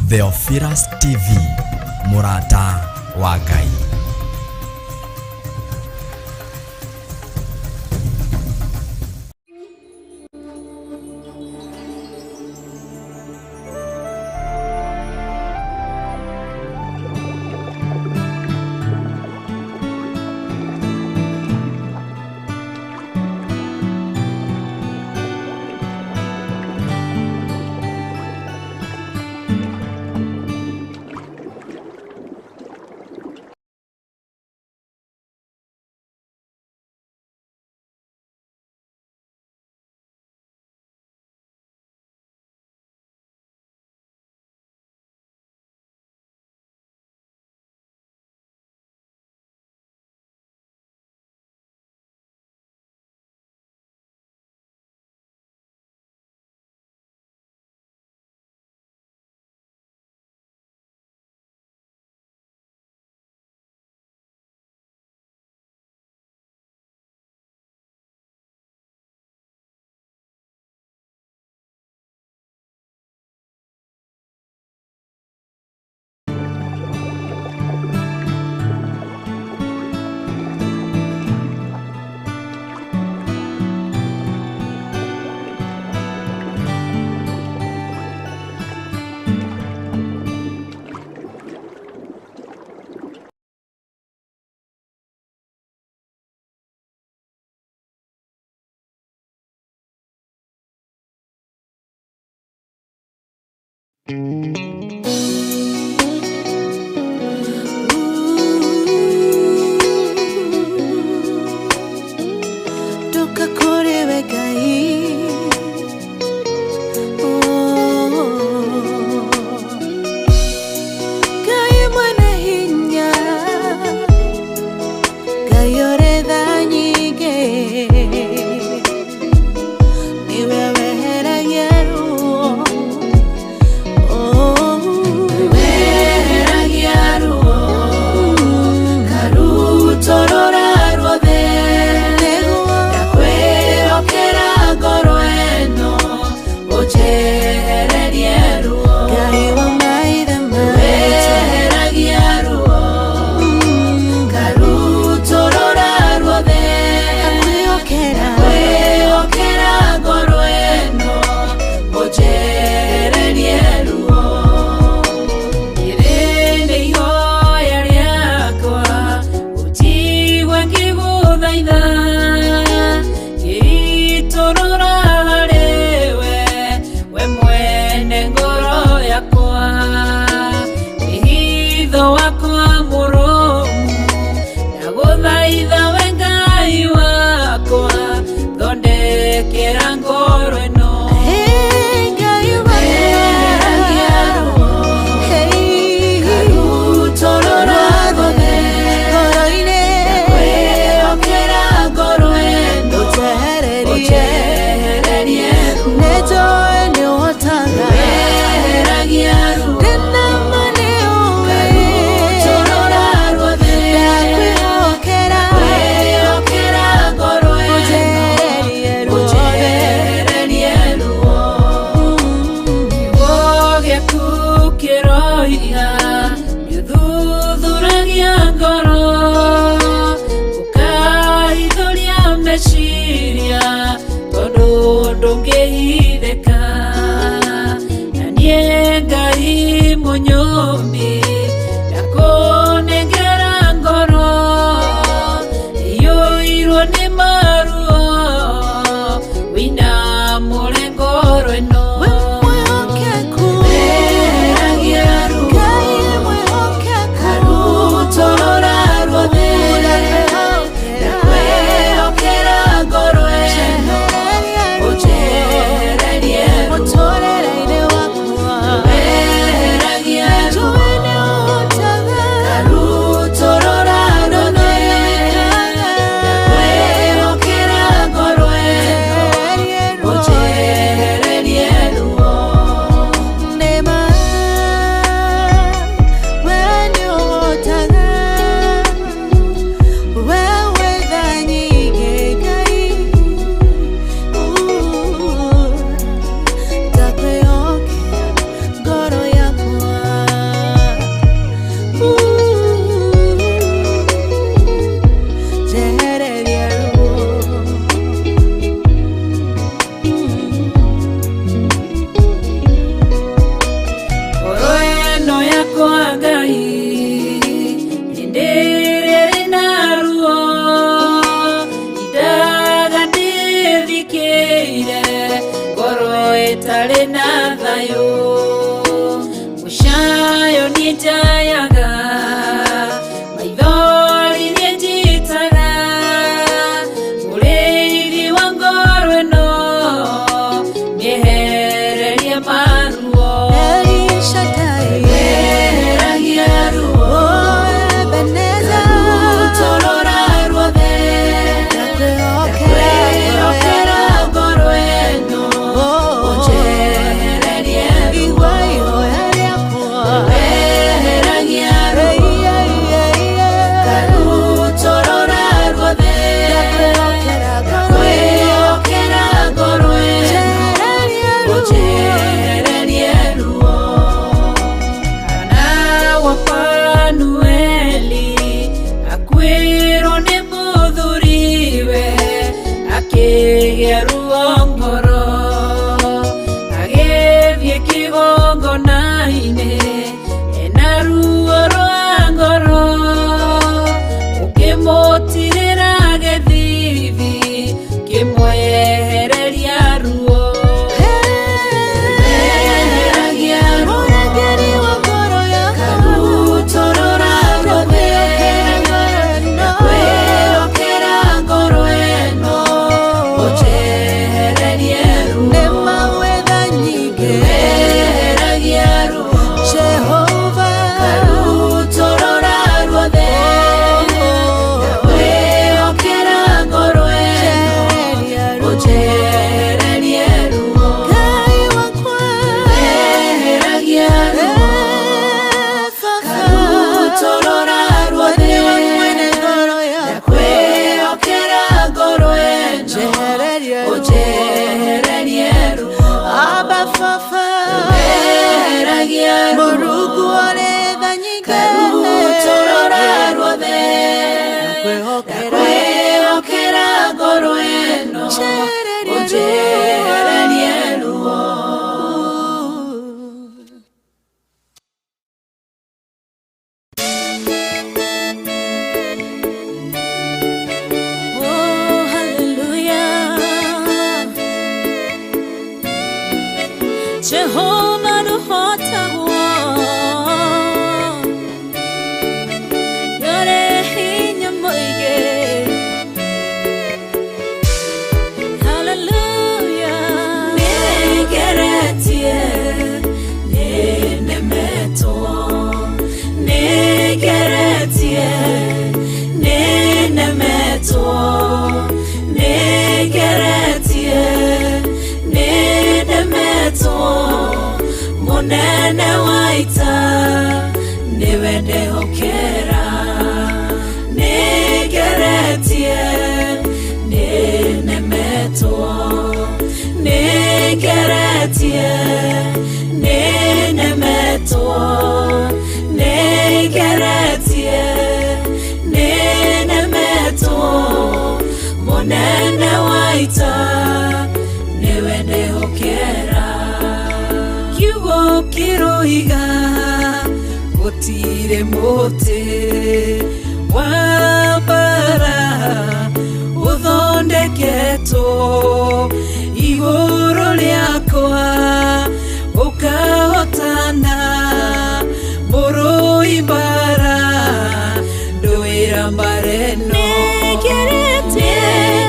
Theophilus TV, mũrata wa Ngai. Ndoka kũrĩ we Ngai. Oh. Ngai mwene hinya, Ngai ũrĩ tha nyingĩ, nĩwe weheragia ruo. Oh. Weheragia ruo karutorora ruothe. Nĩguo. Ndakwĩhokera ngoro ĩno ũnjehererie ruo. Ngai wa maithe maitũ. Weheragia ruo karutorora ruothe. Ndakwĩhokera. Ndakwĩhokera ngoro ĩno ũnjehererie ruo. Rĩrĩ nĩ ihoya rĩakwa ũnjigue ngĩgũthaitha, ngĩitũrũra harĩwe we mwene ngoro yakwa, wĩhitho wakwa mũrũmu, ndagũthaitha we Ngai wakwa, thondekera ngoro ĩno. Hey, Ngai wakwa. Weheragia ruo Hey. karutorora ruothe. Ngoro-inĩ. Ndakwĩhokera ngoro ĩno Ũnjehererie. ũnjehererie ruo. Nĩnjũĩ nĩũhotaga. Weheragia ruo Ndĩna ma nĩũĩ. karutorora ruothe. Ndakwĩhokera. Ndakwĩhokera ngoro ĩno Ũnjehererie ruothe. ũnjehererie ruo. Kiugo gĩaku kĩroiga nĩũthuthuragia ngoro, ũkahithũria meciria, tondũ ndũngĩhithĩka. Na niĩ Ngai mũnyũmbi ndakũnengera ngoro iyũirwo nĩ maruo, wĩinamũre ngoro ĩno. We mwĩhokeku. Weheragia ruo Ngai mwĩhokeku. karutorora ruothe. Ndakwĩhokera ngoro ĩno ũnjehererie ruo. Mũtũrĩre-inĩ wakwa. Weheragia ruo Nĩnjũĩ Ndarĩ na thayũ mũcayo nĩnjayaga maithori nĩnjitaga mũrĩithi wa ngoro ĩno mĩehererie maruo El Shaddai, weheragia ruo oh Ebenezer, Rutorora ruothe ndakwĩhokera ndakwĩhokera ngoro ĩno Oh, ũnjehererie ruo igua ihoya rĩakwa. weheragia ruo Ei, ei, ei, ei. Karutorora ruothe Ndakwĩhokera ngoro ĩno. ndakwĩhokera ngoro ĩno Njehererie ruo. ũnjehererie ruo Hana wa Fanueli akuĩrwo nĩ mũthuriwe akĩgĩa ruo ngoro agĩthiĩ kĩgongona-inĩ ena ruo rwa ngoro ũkĩmũtirĩra gĩthithi kĩmwehereria ruo Weheragia ruo Mũrangĩri wa ngoro yakwa. Karutorora ruothe Ndakwĩhokera ngoro ĩno. ndakwĩhokera ngoro ĩno ũnjehererie ruo Nĩ mawetha nyingĩ. Weheragia ruo Jehova. Karutorora ruothe ndakwĩhokera ngoro ĩno Njehereria ruo. ũnjehererie ruo Ngai wakwa. Weheragia ruo Eh, Baba. Karutorora ruothe Nĩwe mwene ngoro yakwa. ndakwĩhokera ngoro ĩno Njehereria ruo. ũnjehererie ruo Abba Baba. Weheragia ruo Mũrungu ũrĩ tha nyingĩ. Karutorora ruothe Ndakwĩhokera. ndakwĩhokera ngoro ĩno Njehereria ruo. ũnjehererie ruo Oh, hallelujah. Jehovah nũhotagwo. Nĩũrĩ hinya mũingĩ. Hallelujah. Nĩngeretie, nĩnemetwo. Nĩngeretie, nĩnemetwo. Nĩngeretie, nĩnemetwo. Mũnene wa ita nĩwe ndehokera. Nĩngeretie, nĩnemetwo. Nĩngeretie, nĩnemetwo. Nĩngeretie, nĩnemetwo. Mũnene wa ita nĩwe ndehokera. Kiugo kĩroiga gũtirĩ mũtĩ wa mbara ũthondeketwo igũrũ rĩakwa ũkahotana mũrũi mbara ndũĩra mbara ĩno. Nĩngeretie,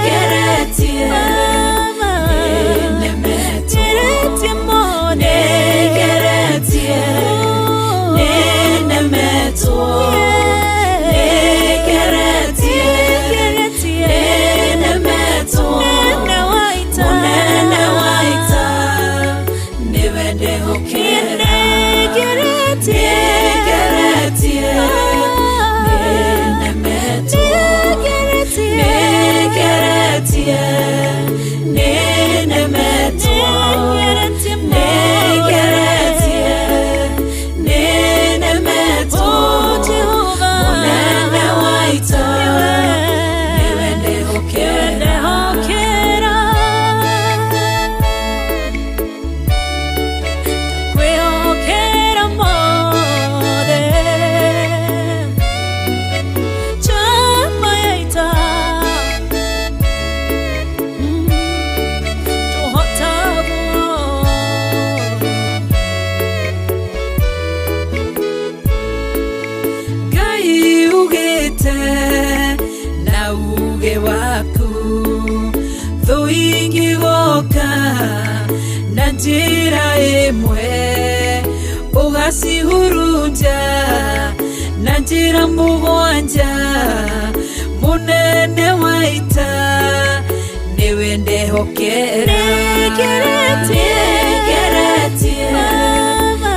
Nĩngeretie, Baba. nĩnemetwo. Ngeretie mũno. Nĩngeretie, nĩnemetwo. Nĩngeretie, Ngeretie. nĩnemetwo. Mũnene wa ita. Mũnene wa ita nĩwe ndehokera. Nĩngeretie. Nĩngeretie, nĩnemetwo. Nĩngeretie. Nĩngeretie, nĩnemetwo. Nĩngeretie mũno. Nĩngeretie, nĩnemetwo. Oh, Jehovah. Mũnene wa ita nĩwe ndehokera. Ndehokera. Ndakwĩhokera mothe. Njamba ya ita. Ũũgĩ waku thũ ingĩgoka na njĩra ĩmwe ũgacihurunja na njĩra mũgwanja mũnene wa ita nĩwe ndehokera. Nĩngeretie. Baba.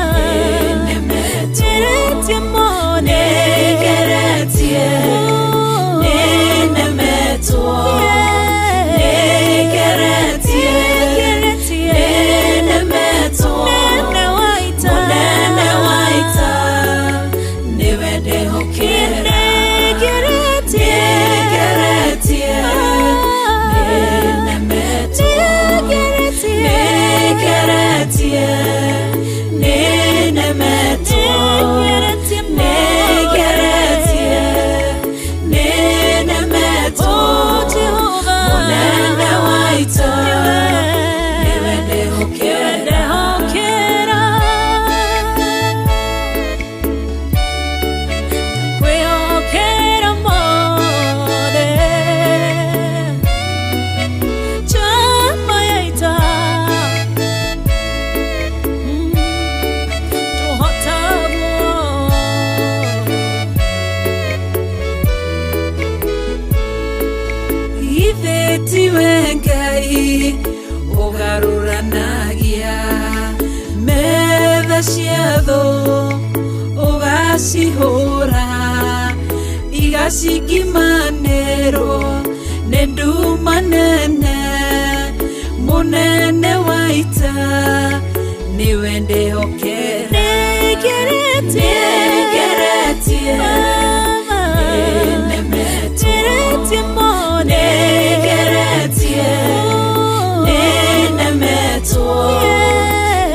Nĩnemetwo. Ngeretie mũno. Nĩngeretie. Nĩnemetwo. Nĩngeretie. Ngeretie. Nĩnemetwo. Mũnene wa ita. Mũnene wa ita nĩwe ndehokera. Nĩngeretie. Nĩngeretie. Nĩnemetwo. Ngeretie. Nĩngeretie. Nĩnemetwo. Ngeretie mũno. Nĩngeretie. Nĩnemetwo. Oh, Jehova. Mũnene wa ita Nĩwe. nĩwe ndehokera. Ndehokera. Kwĩhokera mothe. Njamba ya ita. Tũhotagwo. Ithe tiwe Ngai ũgarũranagia metha cia thũ ũgacihũra igacingimanĩrwo nĩ nduma nene mũnene wa ita nĩwe ndehokera. Nĩngeretie. Nĩngeretie. Baba. Nĩnemetwo. Ngeretie mũno. Nĩngeretie. Nĩnemetwo.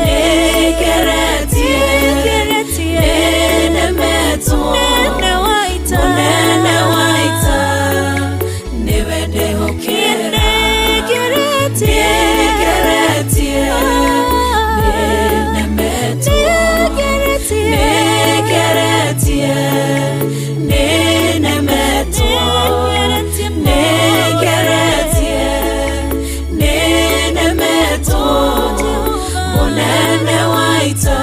Nĩngeretie. Ngeretie. Nĩnemetwo. Mũnene wa ita. Mũnene wa ita nĩwe ndehokera. Nĩngeretie. Nĩngeretie. Nĩnemetwo. Ngeretie. Nĩngeretie. Nĩnemetwo. Ngeretie mũno. Nĩngeretie. Nĩnemetwo. Mũnene wa ita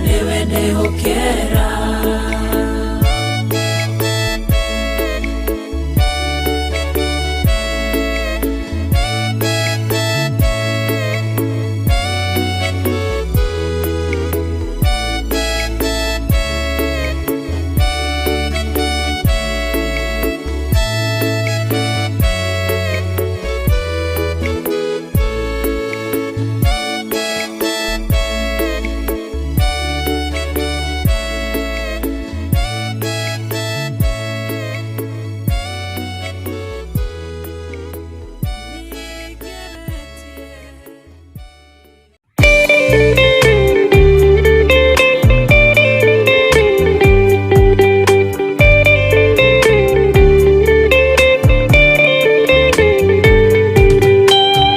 nĩwe ndehokera.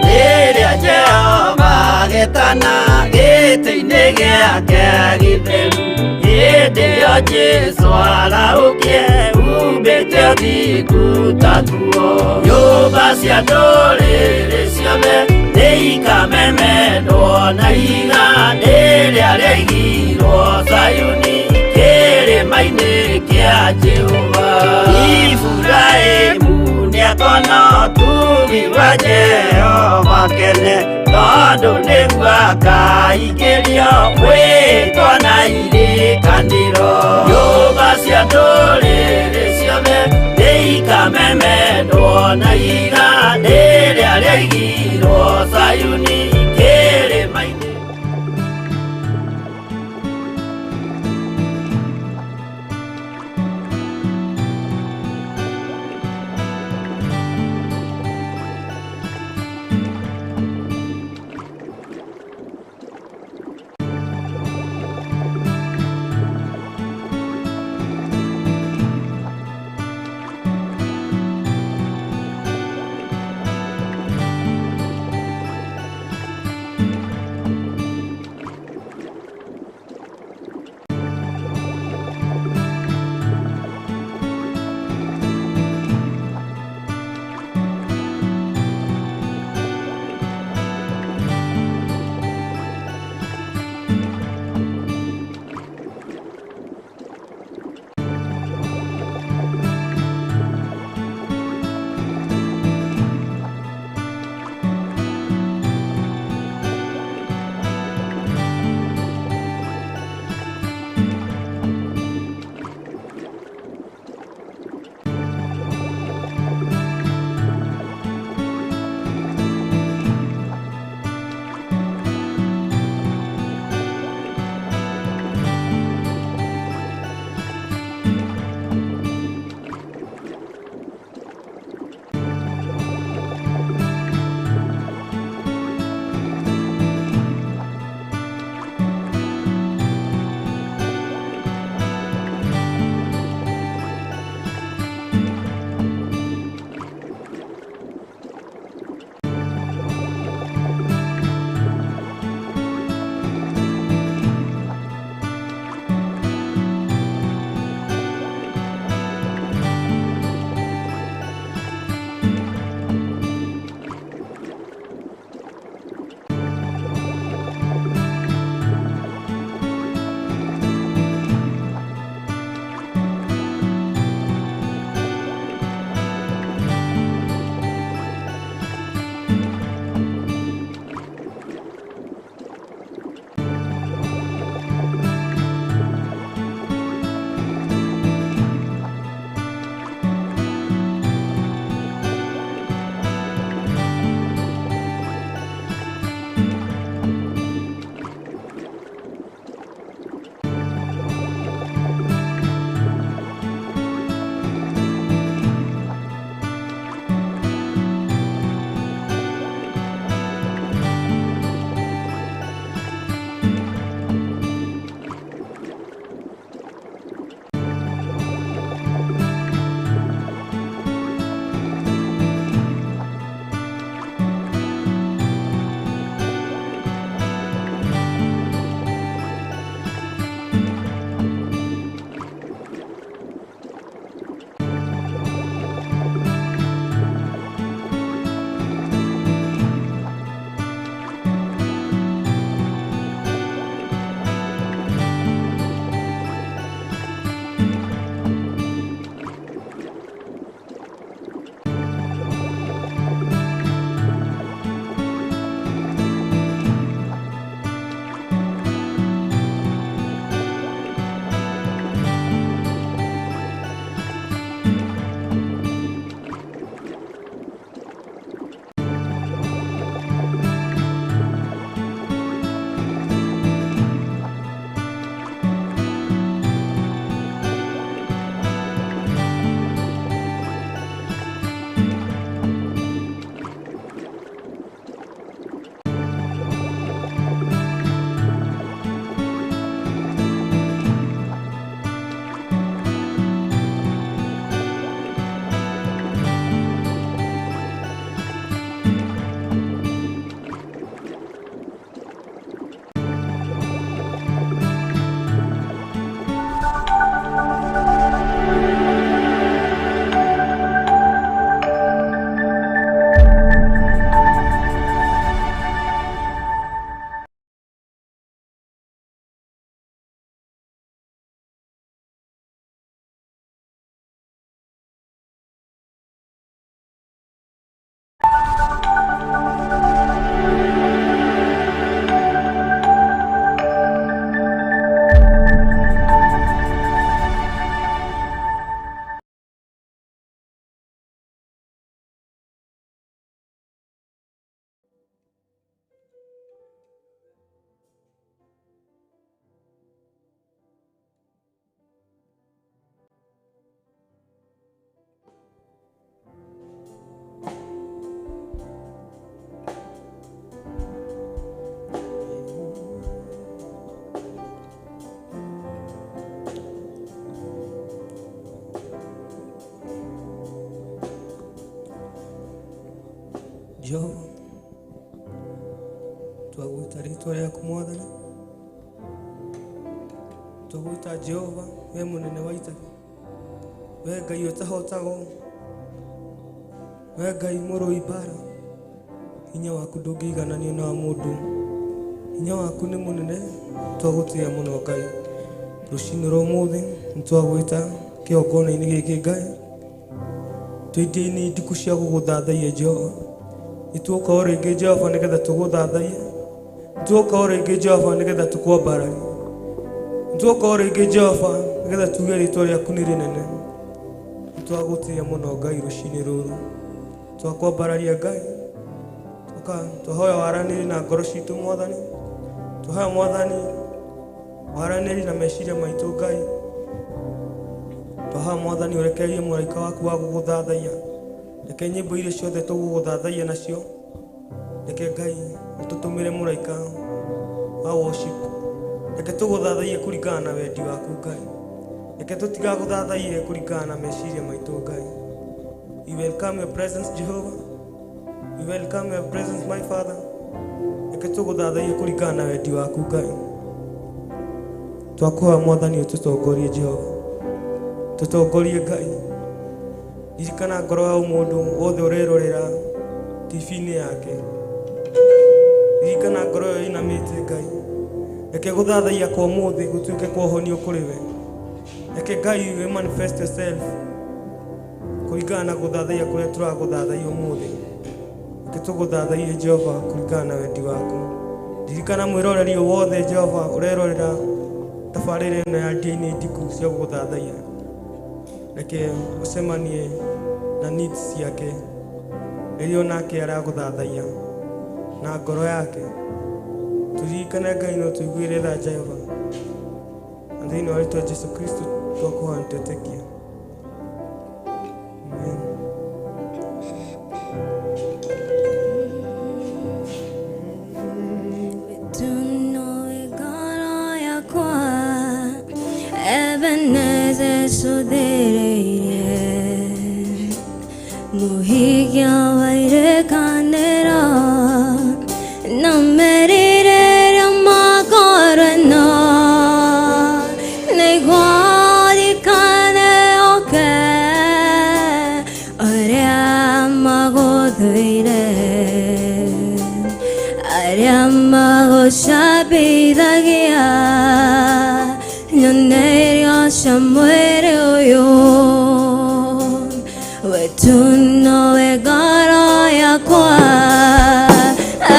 Rĩrĩa Jehova agetana gĩtĩ-inĩ gĩake gĩtheru, hĩndĩ ĩyo Jesũ arahũkie umbĩte ũthingu ta nguo. Nyũmba cia ndũrĩrĩ ciothe nĩikamemendwo na ihiga rĩrĩa rĩaigirwo Zayuni kĩrĩma-inĩ kĩa Jehova. Iburahĩmu nĩakona ũtugi wa Jehova kene, tondũ nĩguo akaingĩrio mwĩtwa na irĩkanĩro. Nyũmba cia ndũrĩrĩ ciothe nĩikamemendwo na ihiga rĩrĩa rĩaigirwo Zayuni kĩrĩma-inĩ. Jehova, twagwĩta rĩtwa rĩaku Mwathani, twagwĩta Jehova, we mũnene wa ita, we Ngai ũtahotagwo, we Ngai mũrũi mbara. Hinya waku ndũngĩigananio na wa mũndũ, hinya waku nĩ mũnene, twagũtĩĩa mũno Ngai. Rũcinĩ rwa ũmũthĩ nĩtwagwĩta kĩgongona-inĩ gĩkĩ Ngai, twĩ ndiku cia gũgũthathaiya Jehova. Nĩtuoka o rĩngĩ Jehova nĩgetha tũgũthathaiye, nĩtuoka o rĩngĩ Jehova nĩgetha tũkwambararie, nĩtuoka o rĩngĩ Jehova nĩgetha tuge rĩtwa rĩaku nĩ rĩnene. Nĩtwagũtĩĩa mũno Ngai rũcinĩ rũrũ, twakwambararia Ngai, twahoya waranĩrie na ngoro citũ Mwathani, twahoya Mwathani waranĩrie na meciria maitũ Ngai, twahoya Mwathani ũrekererie mũraika waku wa gũgũthathaiya, reke nyĩmbo iria ciothe tũgũgũthathaiya nacio, reke Ngai ũtũtũmĩre mũraika wa worship, reke tũgũthathaiye kũringana na wendi waku Ngai, reke tũtigagũthathaiye kũringana na meciria maitũ Ngai. We welcome your presence Jehovah, we welcome your presence my Father, reke tũgũthathaiye kũringana na wendi waku Ngai. Twakũhoya Mwathani ũtũtongorie Jehova, tũtongorie Ngai. Ririkana ngoro ya mũndũ wothe ũrerorera TV-inĩ yake, ririkana ngoro ĩyo ĩinamĩte Ngai, reke gũthathaiya kwa ũmũthĩ gũtuĩke kwa ũhonio kũrĩ we, reke Ngai we manifest yourself kũringana na gũthathaiya kũrĩa tũragũthathaiya ũmũthĩ, reke tũgũthathaiye Jehova kũringana na wendi waku. Ririkana mwĩroreri wothe Jehova ũrerorera tabarĩra ĩno ya ndĩa-inĩ ndiku cia gũgũthathaiya, reke ũcemanie na needs ciake rĩrĩa onake aragũthathaiya na ngoro yake. Tũririkane Ngai no tũiguĩre tha Jehova, na thĩinĩ wa rĩtwa Jesu Kristo twakũhoya nĩtwetĩkia. Amen. Ebenezer sũthĩrĩirie mũhigia wa irĩkanĩro na merirĩria ma ngoro ĩno nĩguo ririkane oke arĩa magũthũire, arĩa magũcabithagia nyone irio cia mwĩrĩ ũyũ. Wetu nowe ngoro yakwa,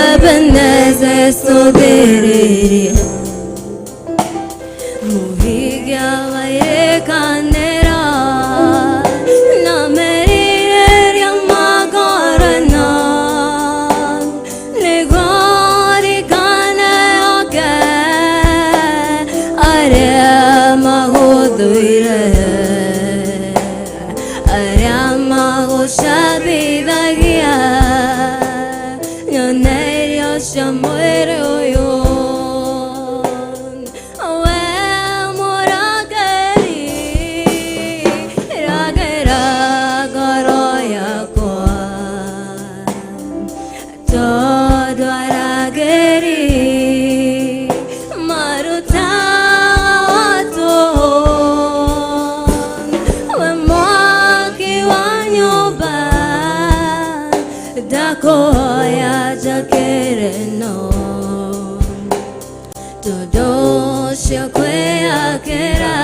Ebenezer sũthĩrĩrie mũhigia wa irĩkanĩro na merirĩria ma ngoro ĩno nĩguo ririkane oke arĩa magũthũire, arĩa magũcabithagia nyone irio cia mwĩrĩ ũyũ. We mũrangĩri, rangĩra ngoro yakwa, tondũ arangĩri marutaga watũ. We mwaki wa nyũmba, ndakũhoya njakĩre no tondũ ũcio kwĩyakĩra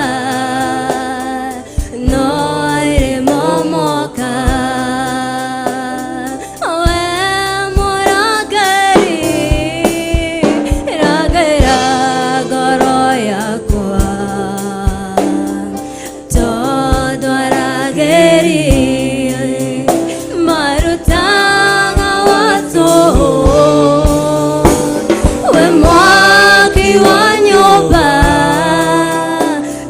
no ĩrĩmomoka. We mũrangĩri, rangĩra ngoro yakwa, tondũ arangĩri marutaga watũ. We mwaki wa nyũmba,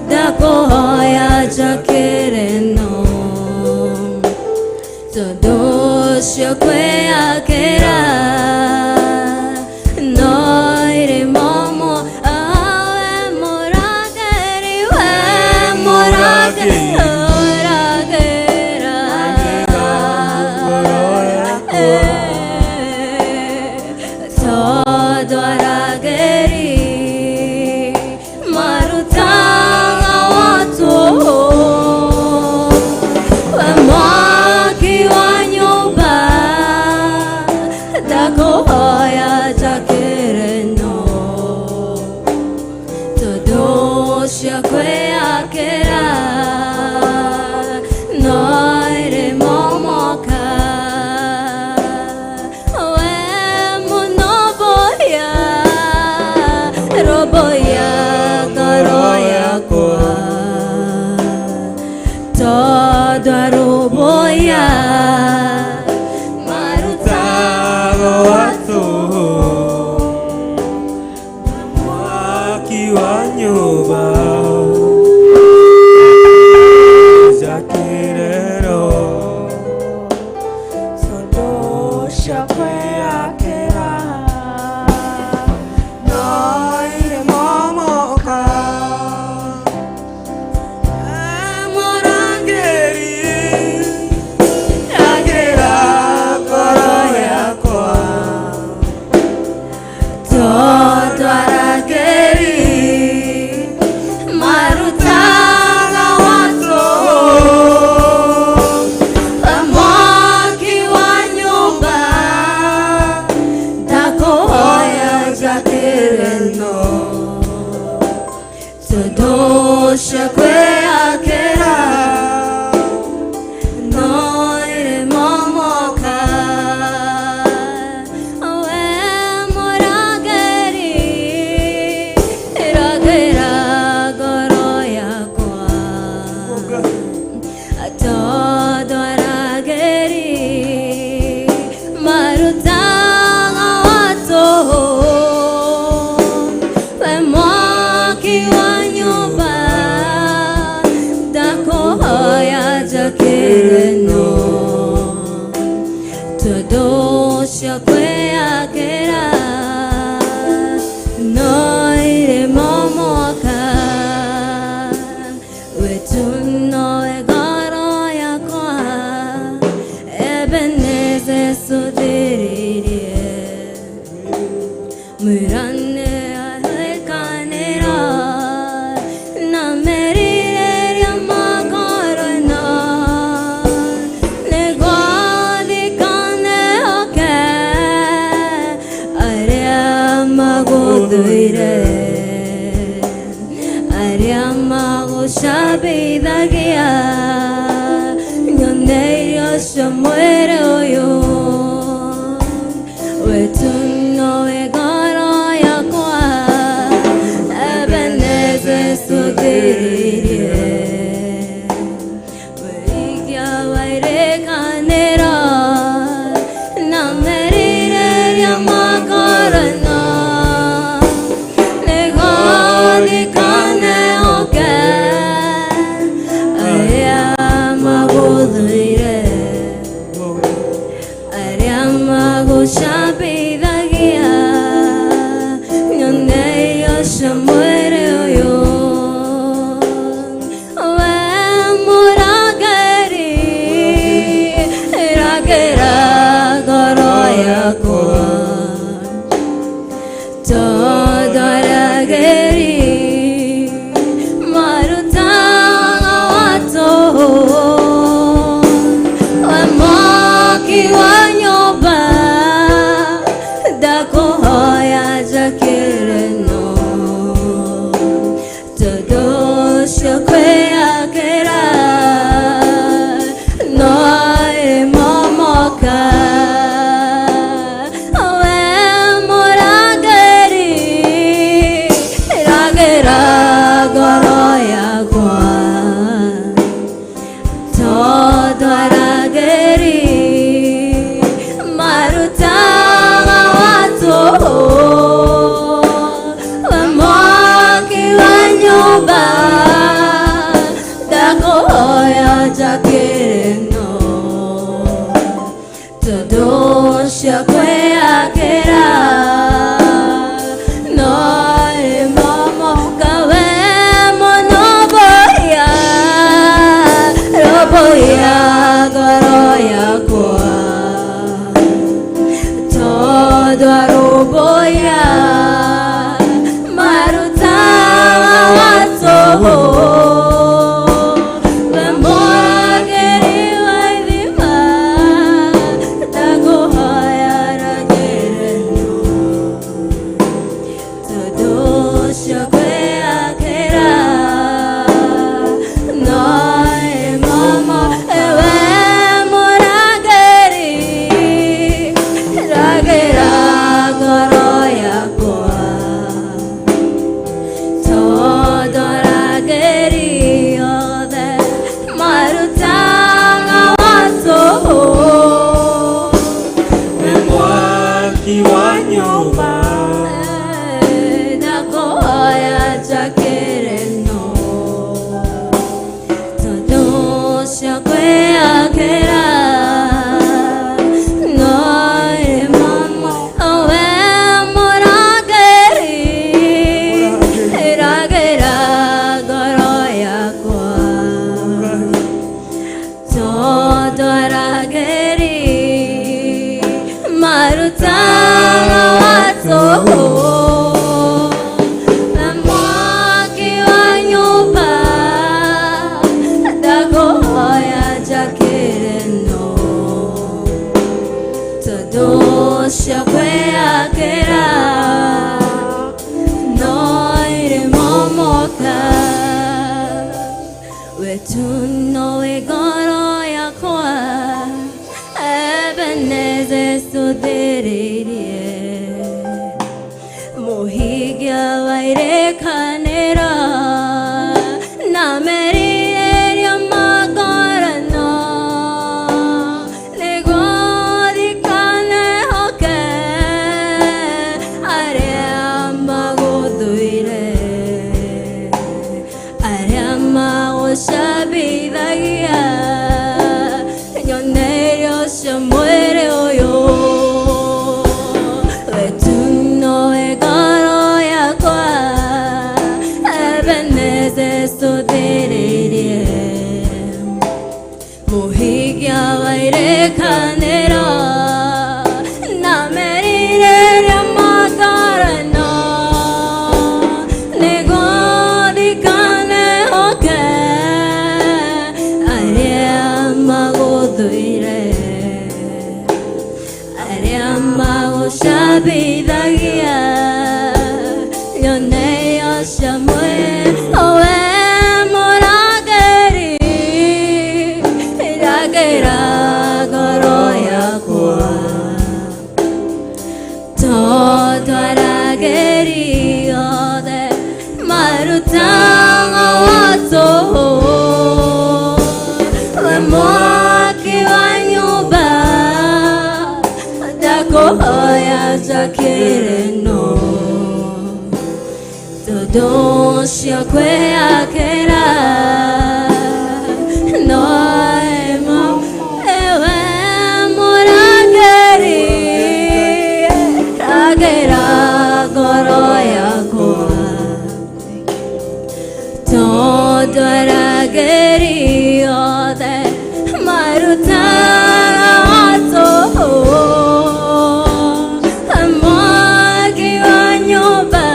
ndakũhoya njakĩre no tondũ ũcio kwĩyakĩra no ĩrĩmomo. We mũrangĩri, we mũrangĩri, ũrangĩra. Gũthathaiya Marutago wa tũhũ mwaki wa nyũmba njakĩrero Tondũ ũcio kwĩyakĩra no irĩmomoka mũrangĩri rangĩra ngoro yakwa. Tondũ arangĩri marutaga wa tũhũ mwaki wa nyũmba ndakũhoya njakĩre no tondũ ũcio kwĩyakĩra no ĩrĩmomoka we mũrangĩri rangĩra ngoro yakwa tondũ arangĩri marutaga wa tũhũ we mwaki wa nyũmba ndakũhoya njakĩre no tondũ ũcio kwĩyakĩra no irĩmomoka wetu nowe ngoro yakwa Ebenezer suthĩrĩrie mwĩrane ahĩkanĩra na merirĩria ma ngoro ĩno nĩguo thikane oke arĩa magũthũire arĩa magũcabithagia nyone irio cia mwĩrĩ ũyũ wetu nowe ngoro yakwa Ebenezer suthĩrĩrie wĩigia wairĩkanĩra na merirĩria ma ngoro ĩno nĩguo thikane oke arĩa magũthũire arĩa magũcabithagia nyone irio cia mwĩrĩ ũyũ we mũrangĩri rangĩra ngoro yakwa tondũ arangĩri marutaga wa tũhũ we mwaki wa nyũmba ndakũhoya njakĩre no tondũ ũcio kwĩyakĩra no ĩmomoka we mũrangĩri rangĩra ngoro yakwa tondũ arangĩri marutaga wa tũhũ we mwaki wa nyũmba ndakũhoya njakĩre no tondũ ũcio kwĩyakĩra no ĩmomoka we mũno boya roboya ngoro yakwa tondũ arũmbũiya marutaga wa tũhũ we mwagĩri wa ithima ndakũhoya. Marutaga wa tũhũ na mwaki wa nyũmba ndakũhoya njakĩre no tondũ cia kwĩyakĩra no irĩmomoka wetu nowe ngoro yakwa Ebenezer cũthĩrĩirie mũhingia wa irĩkanĩro na merirĩria ma ngorano nĩguo ndikanehoke arĩa magũthũire arĩa magũcambithagia nyone irio cia mwĩrĩ ũyũ wetu nowe ngoro yakwa Ebenezer cũthĩrĩirie mũhingia wa irĩkanĩro na merirĩria ma ngorano nĩguo ndikanehoke arĩa magũthũire arĩa magũcambithagia nyone irio cia mwĩrĩ owe mũrangĩri rangĩra ngoro yakwa tondũ arangĩri othe marutaga wa tũhũ we mwaki wa nyũmba ndakũhoya njakĩre no tondũ cia kwĩyakĩra no ĩmo ewe mũrangĩri rangĩra ngoro yakwa tondũ arangĩri othe marutaga wa tũhũ mwaki wa nyũmba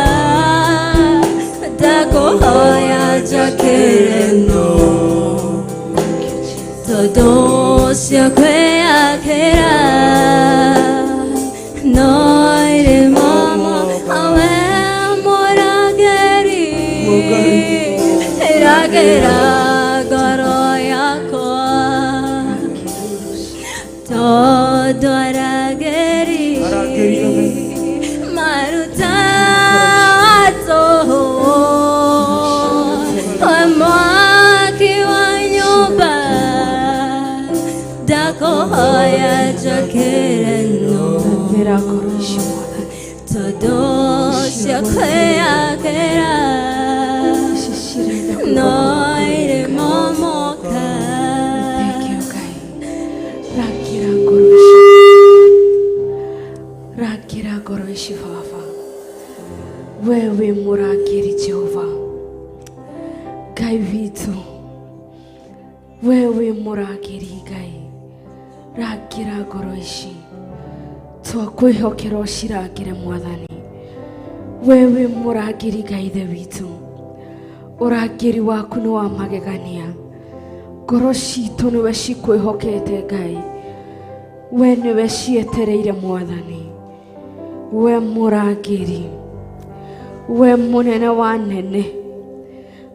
ndakũhoya njakĩre no tondũ cia kwĩyakĩra no irĩmomo awe mũrangĩri rangĩra ngoro yakwa tondũ arangĩri Arangĩri othe. marutaga tũhũ we mwaki wa nyũmba ndakũhoya njakĩre no Rangĩra ngoro ici Mwathani tondũ cia kwĩyakĩra ici cirenda no irĩmomoka Thank you Ngai rangĩra ngoro ici rangĩra ngoro ici baba we wĩ mũrangĩri Jehova Ngai witũ we wĩ mũrangĩri Ngai rangĩra ngoro ici twakwĩhokera ũcirangĩre Mwathani we wĩ mũrangĩri Ngai ithe witũ ũrangĩri waku nĩ wa magegania ngoro citũ nĩwe cikwĩhokete Ngai we nĩwe cietereire Mwathani we mũrangĩri we mũnene wa nene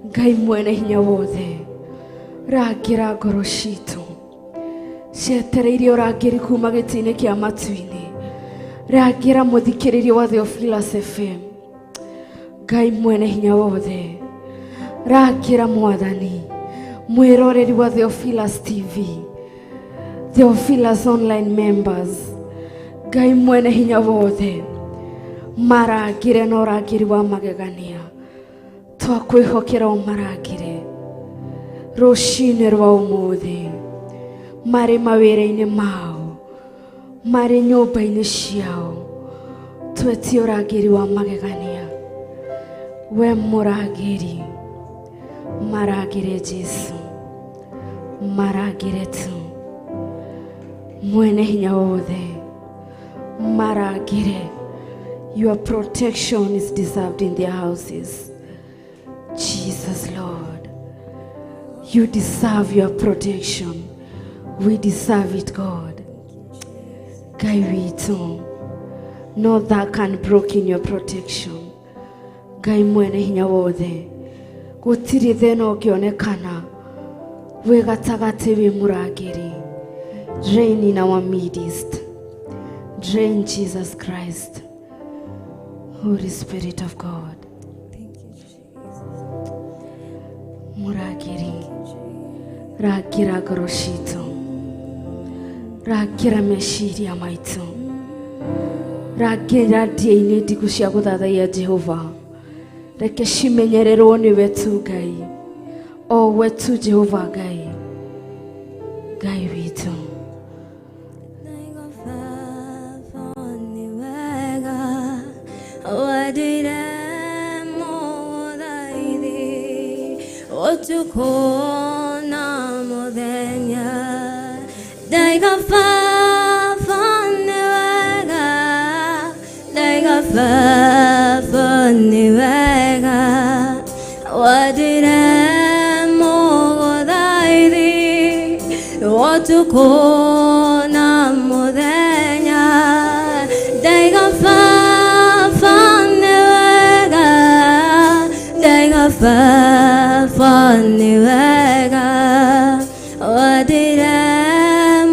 Ngai mwene hinya wothe rangĩra ngoro citũ cietereire ũrangĩri kuma gĩtĩ-inĩ kĩa matu-inĩ rangĩra mũthikĩrĩria wa Theophilus FM Ngai mwene hinya wothe rangĩra Mwathani mwĩroreri wa Theophilus TV Theophilus online members Ngai mwene hinya wothe marangĩre na ũrangĩri wa magegania twakwĩhokera ũmarangĩre rũcinĩ rwa ũmũthĩ marĩ mawĩra-inĩ mao marĩ nyũmba-inĩ ciao twetie ũrangĩri wa magegania we mũrangĩri marangĩre Jesu marangĩre tu mwene hinya wothe Maragire. Your protection is deserved in their houses. Jesus, Lord, you deserve your protection. We deserve it, God. Ngai witũ, no that can broke in your protection. Ngai mwene hinya wothe, gũtirĩ thĩna ũngĩonekana wĩ gatagatĩ wĩ mũrangĩri. Reign in our midst. Reign, Jesus Christ. Holy Spirit of God. Thank you, Jesus. Mũrangĩri, rangĩra ngoro citũ, rangĩra meciria maitũ, rangĩra ndia-inĩ ndiku cia gũthathaiya Jehova. Reke cimenyererwo nĩwe tu Ngai, o we tu Jehova Ngai, Ngai witũ. Ndaiga baba nĩ wega, wendire mũthaithi, ũtukũ na mũthenya. Ndaiga baba nĩ wega, ndaiga baba nĩ wega, wendire mũthaithi, ũtukũ na mũthenya. Ndaiga baba nĩ wega, ndaiga baba nĩ wega, wendire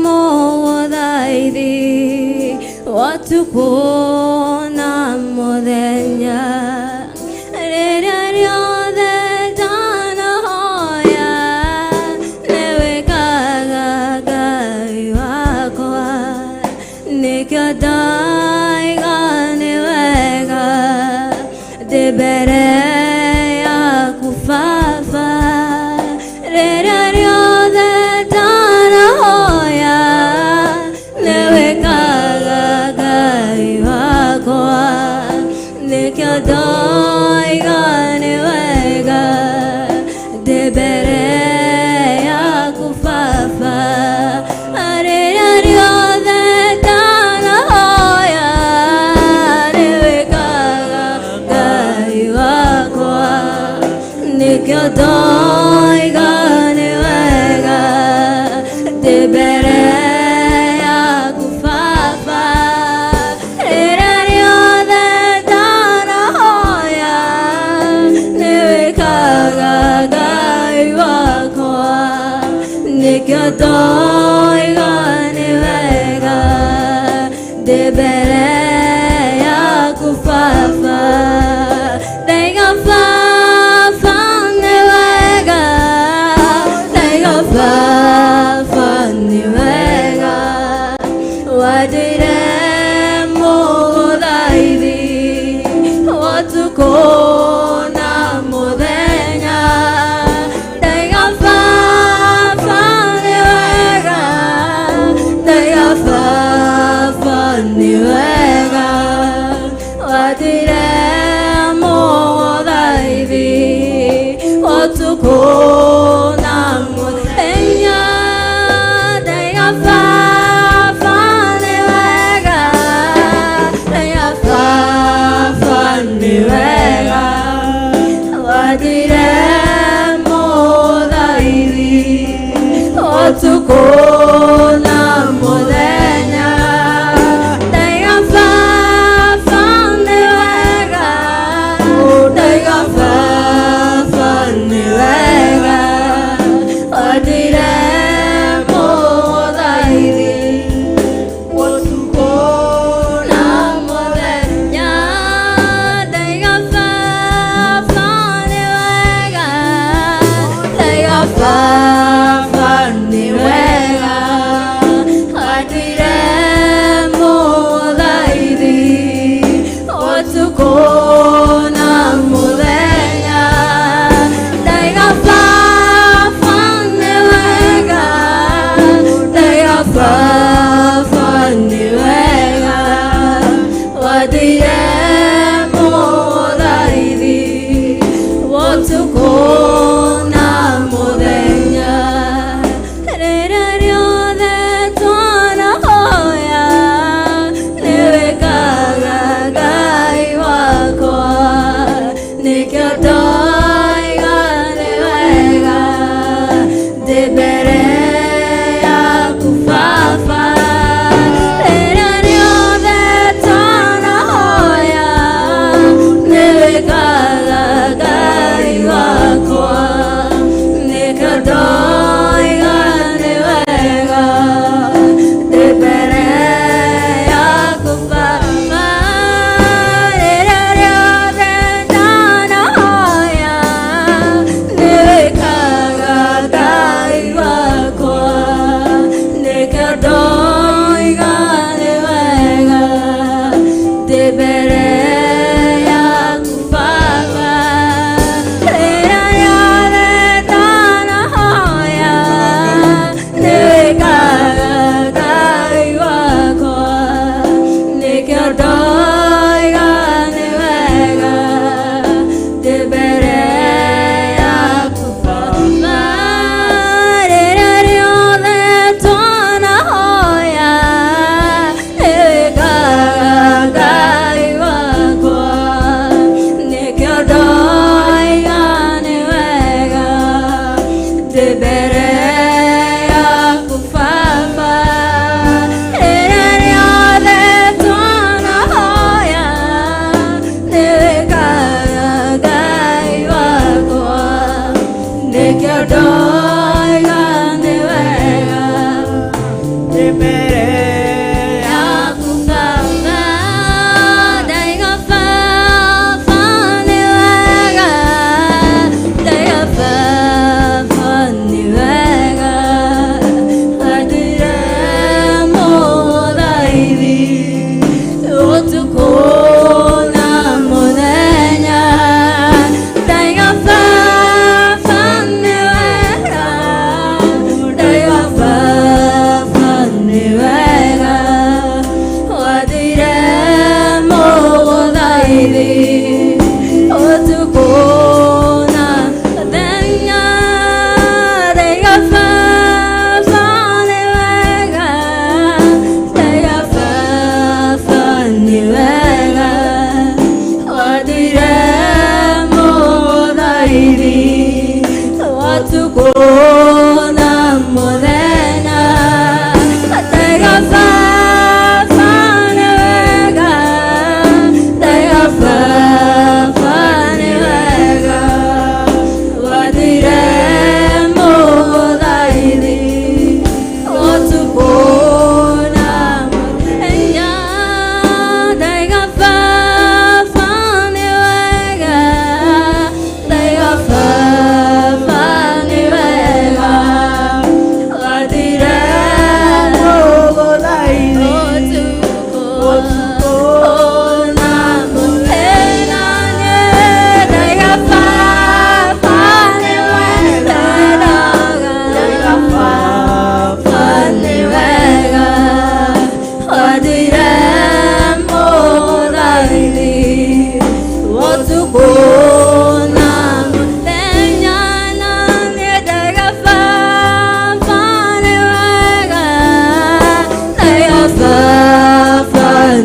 mũthaithi, ũtukũ na mũthenya. Rĩrĩa rĩothe ndanahoya, nĩwĩkaga Ngai wakwa, nĩkĩo ndaiga nĩ wega, ndĩ mbere yaku Baba. Rĩrĩa rĩothe ndanahoya, nĩwĩkaga Ngai wakwa, nĩkĩo ndoiga nĩ wega, ndĩ mbere yaku Baba. Rĩrĩa rĩothe ndanahoya, nĩwĩkaga Ngai wakwa, nĩkĩo ndoiga nĩ wega, ndĩ mbere yaku Baba. Rĩrĩa rĩothe ndanahoya, nĩwĩkaga Ngai wakwa, nĩkĩo ndoiga nĩ wega, ndĩ mbere yaku Baba. Ndaiga Baba nĩ wega, ndaiga Baba nĩ wega, wendire mũthaithi, ũtukũ na mũthenya. Ndaiga Baba nĩ wega, ndaiga Baba nĩ wega, wendire mũthaithi, ũtukũ na mũthenya. Ndaiga Baba nĩ wega, ndaiga Baba nĩ wega, wendire mũthaithi, ũtukũ na mũthenya. Ndaiga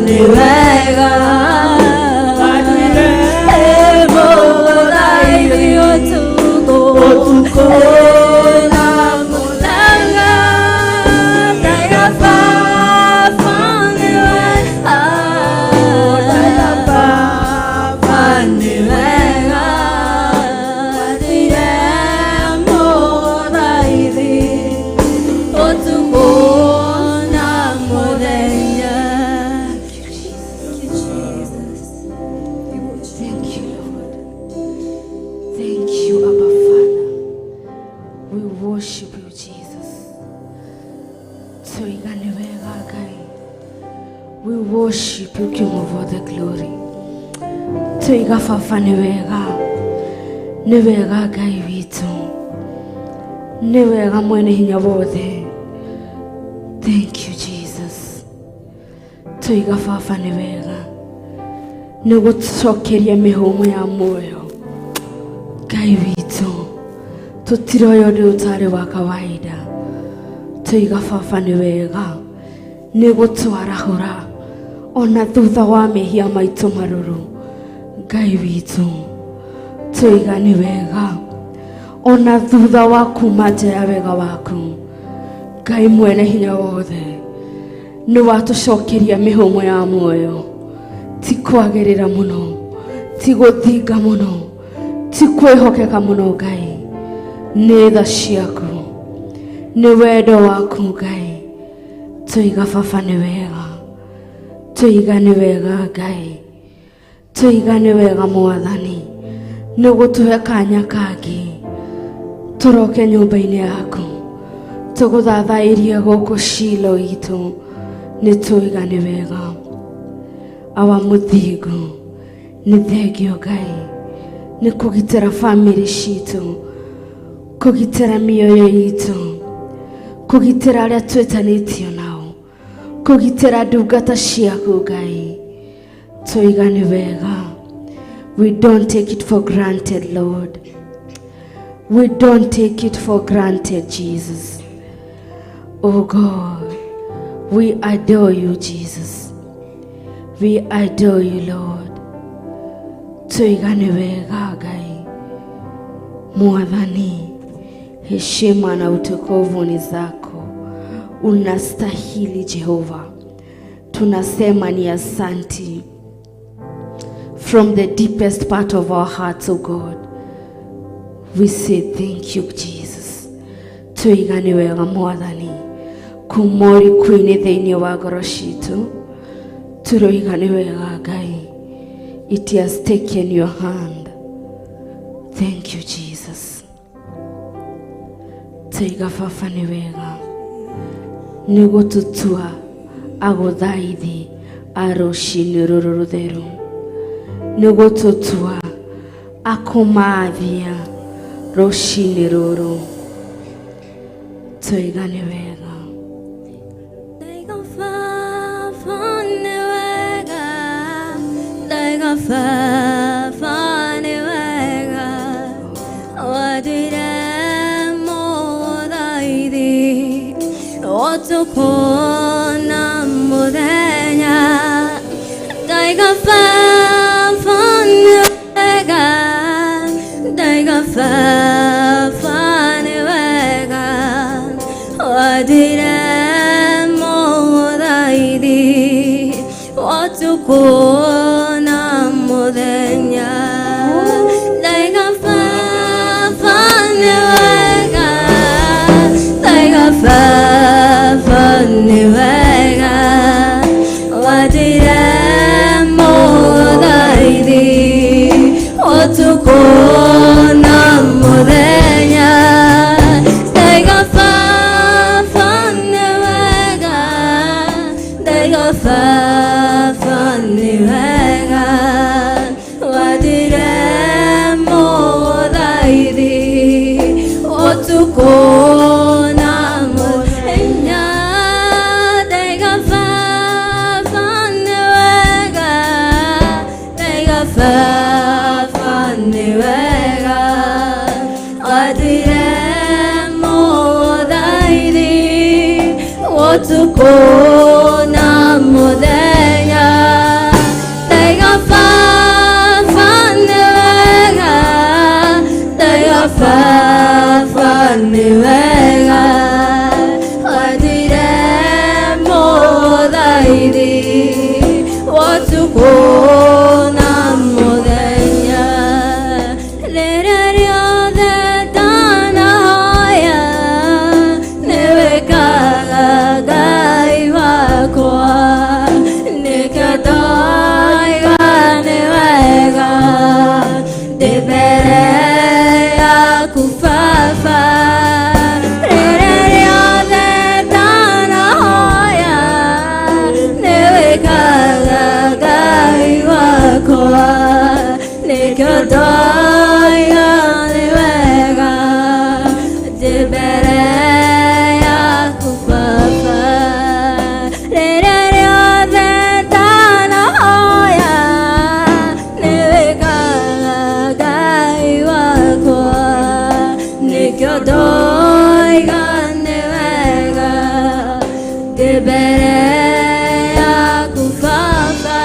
nĩ wega Mũgũthaithi ũtukũ na mũthenya Ndaiga baba nĩ wega Ndaiga baba nĩ wega Ndirĩ mũgũthaithi ũtukũ na mũthenya. Thank you, Jesus. Thank you, Lord. Thank you, Abba Father. We worship you, Jesus. Tũiga nĩ wega Ngai. We worship you, King of all the glory. Tũiga baba nĩ wega. Nĩ wega Ngai witũ. Nĩ wega mwene hinya wothe. Thank you, Jesus. Tũiga baba nĩ wega. Nĩ gũcokeria mĩhũmũ ya muoyo. Ngai witũ, tũtiroya ũndũ ũtarĩ wa kawaida. Tũiga baba nĩ wega nĩ gũtwarahũra ona thutha wa mehia maitũ marũrũ. Ngai witũ, tũiga nĩ wega ona thutha wa kuma nja ya wega waku. Ngai mwene hinya wothe, nĩ watũcokeria mĩhũmũ ya muoyo. Ti kwagĩrĩra mũno, ti gũthinga mũno, ti kwĩhokeka mũno Ngai, nĩ tha ciaku, nĩ wendo waku Ngai. Tũiga baba nĩ wega, tũiga nĩ wega Ngai, tũiga nĩ wega Mwathani, nĩ gũtũhe kanya kangĩ tũroke nyũmba-inĩ yaku tũgũthathairie gũkũ Shilo itũ. Nĩ tũiga nĩ wega awa mũthingu, nĩ thengio Ngai nĩ kũgitĩra bamĩrĩ citũ, kũgitĩra mĩoyo itũ, kũgitĩra arĩa twĩtanĩtio nao, kũgitĩra ndungata ciaku Ngai. Tũiga nĩ wega. We don't take it for granted, Lord. We don't take it for granted, Jesus. Oh God, we adore you, Jesus. We adore you, Lord. Tũiga nĩ wega Ngai. Mwathani, heshima na utukufu ni zako, unastahili Jehova. Tunasema ni asanti from the deepest part of our hearts, oh God. We say thank you, Jesus. Tũiga nĩ wega Mwathani, kuma ũriku-inĩ thĩinĩ wa ngoro citũ, tũroiga nĩ wega Ngai. It has taken your hand. Thank you, Jesus. Tũiga baba nĩ wega nĩ gũtũtua agũthaithi a rũcinĩ rũrũ rũtheru, nĩ gũtũtua akũmathia rũcinĩ rũrũ. Tũiga nĩ wega. Ndaiga baba nĩ wega, ndaiga baba nĩ wega, wanduire mũthaithi ũtukũ na mũthenya. Ndaiga baba nĩ wega, ndaiga baba nĩ wega, wanduire mũthaithi ũtukũ na mũthenya. Ndaiga baba nĩ wega, ndaiga baba nĩ wega, wanduire mũthaithi ũtukũ na mũthenya. Ndaiga baba nĩ wega, ndaiga baba nĩ wega, wanduire mũthaithi ũtukũ na mũthenya. Ndaiga baba nĩ wega, ndaiga baba nĩ wega, wanduire mũthaithi ũtukũ na mũthenya. Ũtukũ na mũthenya, rĩrĩa rĩothe ndanahoya, nĩwĩkaga Ngai wakwa, nĩkĩo ndoiga nĩ wega, ndĩ mbere yaku Baba. Rĩrĩa rĩothe ndanahoya, nĩwĩkaga Ngai wakwa, nĩkĩo ndoiga nĩ wega, ndĩ mbere yaku Baba. Rĩrĩa rĩothe ndanahoya, nĩwĩkaga Ngai wakwa, nĩkĩo ndoiga nĩ wega, ndĩ mbere yaku Baba.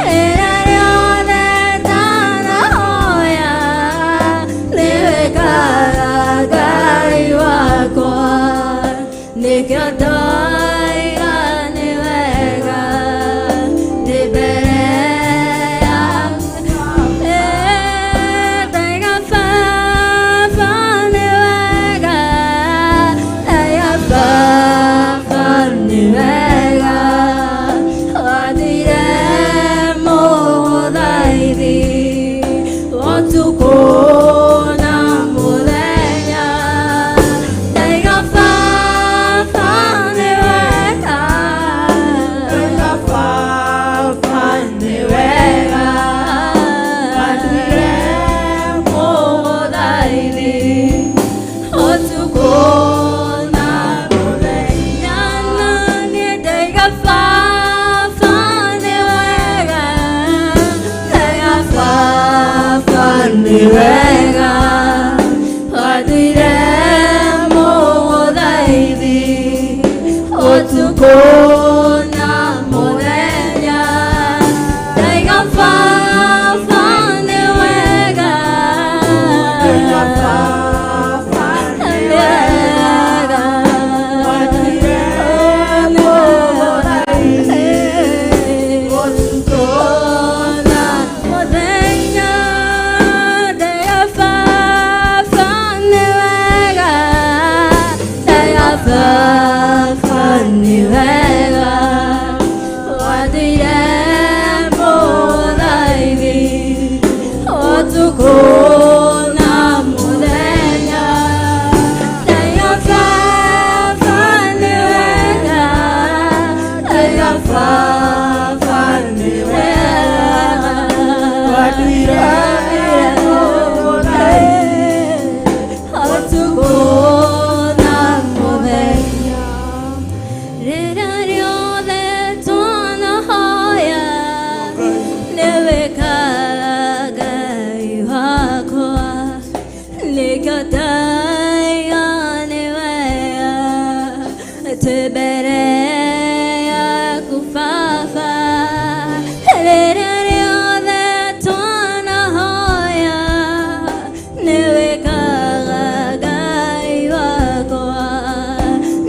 Rĩrĩa rĩothe ndanahoya, nĩwĩkaga Ngai wakwa, nĩkĩo ndoiga nĩ wega, ndĩ mbere yaku. Ndaiga Baba nĩ wega, ndaiga Baba nĩ wega, wathiire mũthaithi ũtukũ na mũthenya. Ndaiga Baba nĩ wega, ndaiga Baba nĩ wega, wathiire mũthaithi ũtukũ na mũthenya. Na niĩ ndaiga Baba nĩ wega, ndaiga Baba nĩ wega, wathiire mũthaithi ũtukũ na mũthenya. Ndaiga Baba nĩ wega, ndaiga Baba nĩ wega, wathiire mũthaithi ũtukũ na mũthenya. Ndaiga Baba nĩ wega, ndaiga Baba nĩ wega, wathiire mũthaithi ũtukũ na mũthenya. Ndaiga Baba nĩ wega, ndaiga Baba nĩ wega, wathiire mũthaithi ũtukũ na mũthenya. Rĩrĩa rĩothe twanahoya, nĩwĩkaga Ngai wakwa, nĩkĩo ndaiga nĩ wega, twĩ mbere yaku Baba. Rĩrĩa rĩothe twanahoya, nĩwĩkaga Ngai wakwa,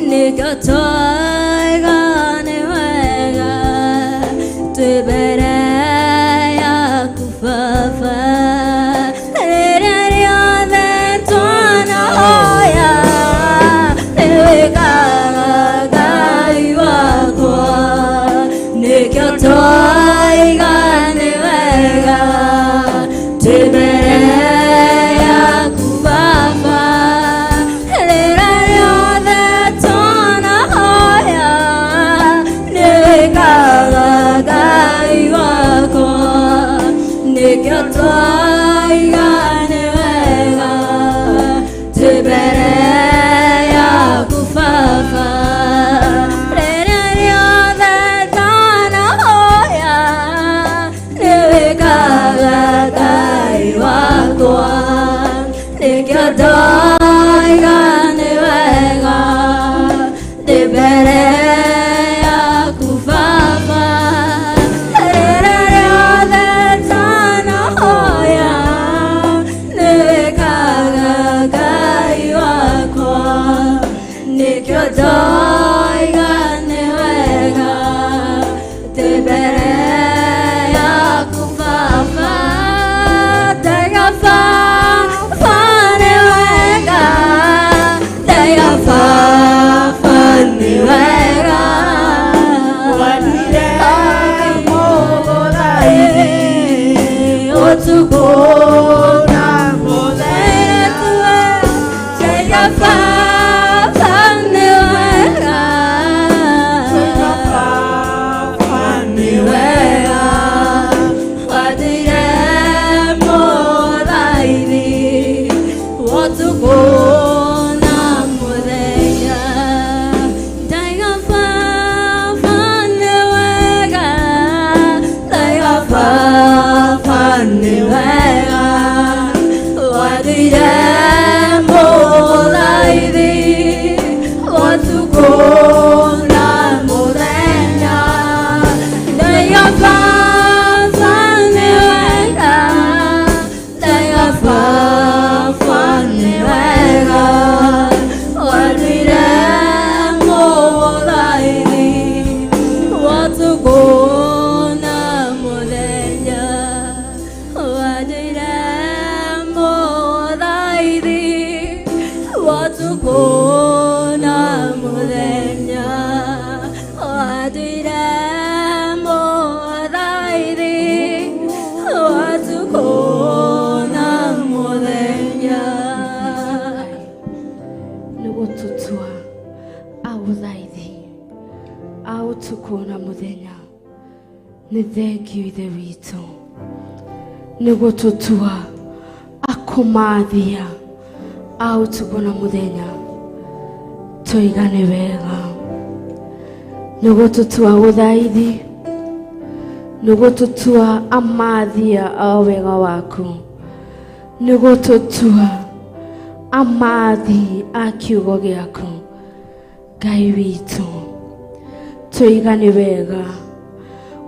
nĩkĩo twaiga nĩ wega, twĩ mbere yaku Baba. Rĩrĩa rĩothe twanahoya, nĩwĩkaga Ngai wakwa, nĩkĩo twaiga nĩ wega, twĩ mbere yaku Baba. Rĩrĩa rĩothe twanahoya, nĩwĩkaga Ngai wakwa, nĩkĩo twaiga nĩ wega, twĩ mbere yaku Baba. Rĩrĩa rĩothe twanahoya, Nĩ wega watũire mũthaithi ũtukũ na mũthenya. Ndaiga baba nĩ wega, ndaiga baba nĩ wega watũire mũthaithi ũtukũ na mũthenya. Watũire mũthaithi ũtukũ na mũthenya. Watũire mũthaithi ũtukũ na mũthenya. Nĩ gũtũtua agũthaithi a ũtukũ na mũthenya. Nĩ thengio Ithe witũ nĩ gũtũtua akũmathia a ũtukũ na mũthenya. Tũiga nĩ wega nĩ gũtũtua gũthaithi, nĩ gũtũtua amathia a wega waku, nĩ gũtũtua amathi a kiugo gĩaku. Ngai witũ, tũiga nĩ wega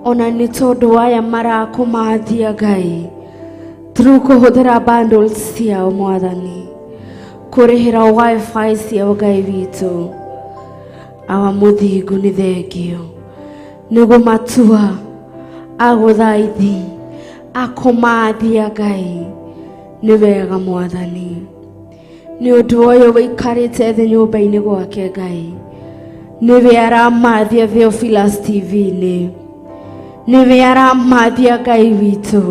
ona nĩ tondũ aya marakũmathia Ngai through kũhũthĩra bundles ciao Mwathani, kũrĩhĩra wifi ciao. Ngai witũ, awa mũthingu, nĩ thengio nĩ gũmatua agũthaithi akũmathia. Ngai, nĩ wega Mwathani, nĩ ũndũ ũyũ wĩikarĩte thĩ nyũmba-inĩ gwake. Ngai, nĩwe aramathia Theophilus TV-inĩ, nĩwe aramathia. Ngai witũ,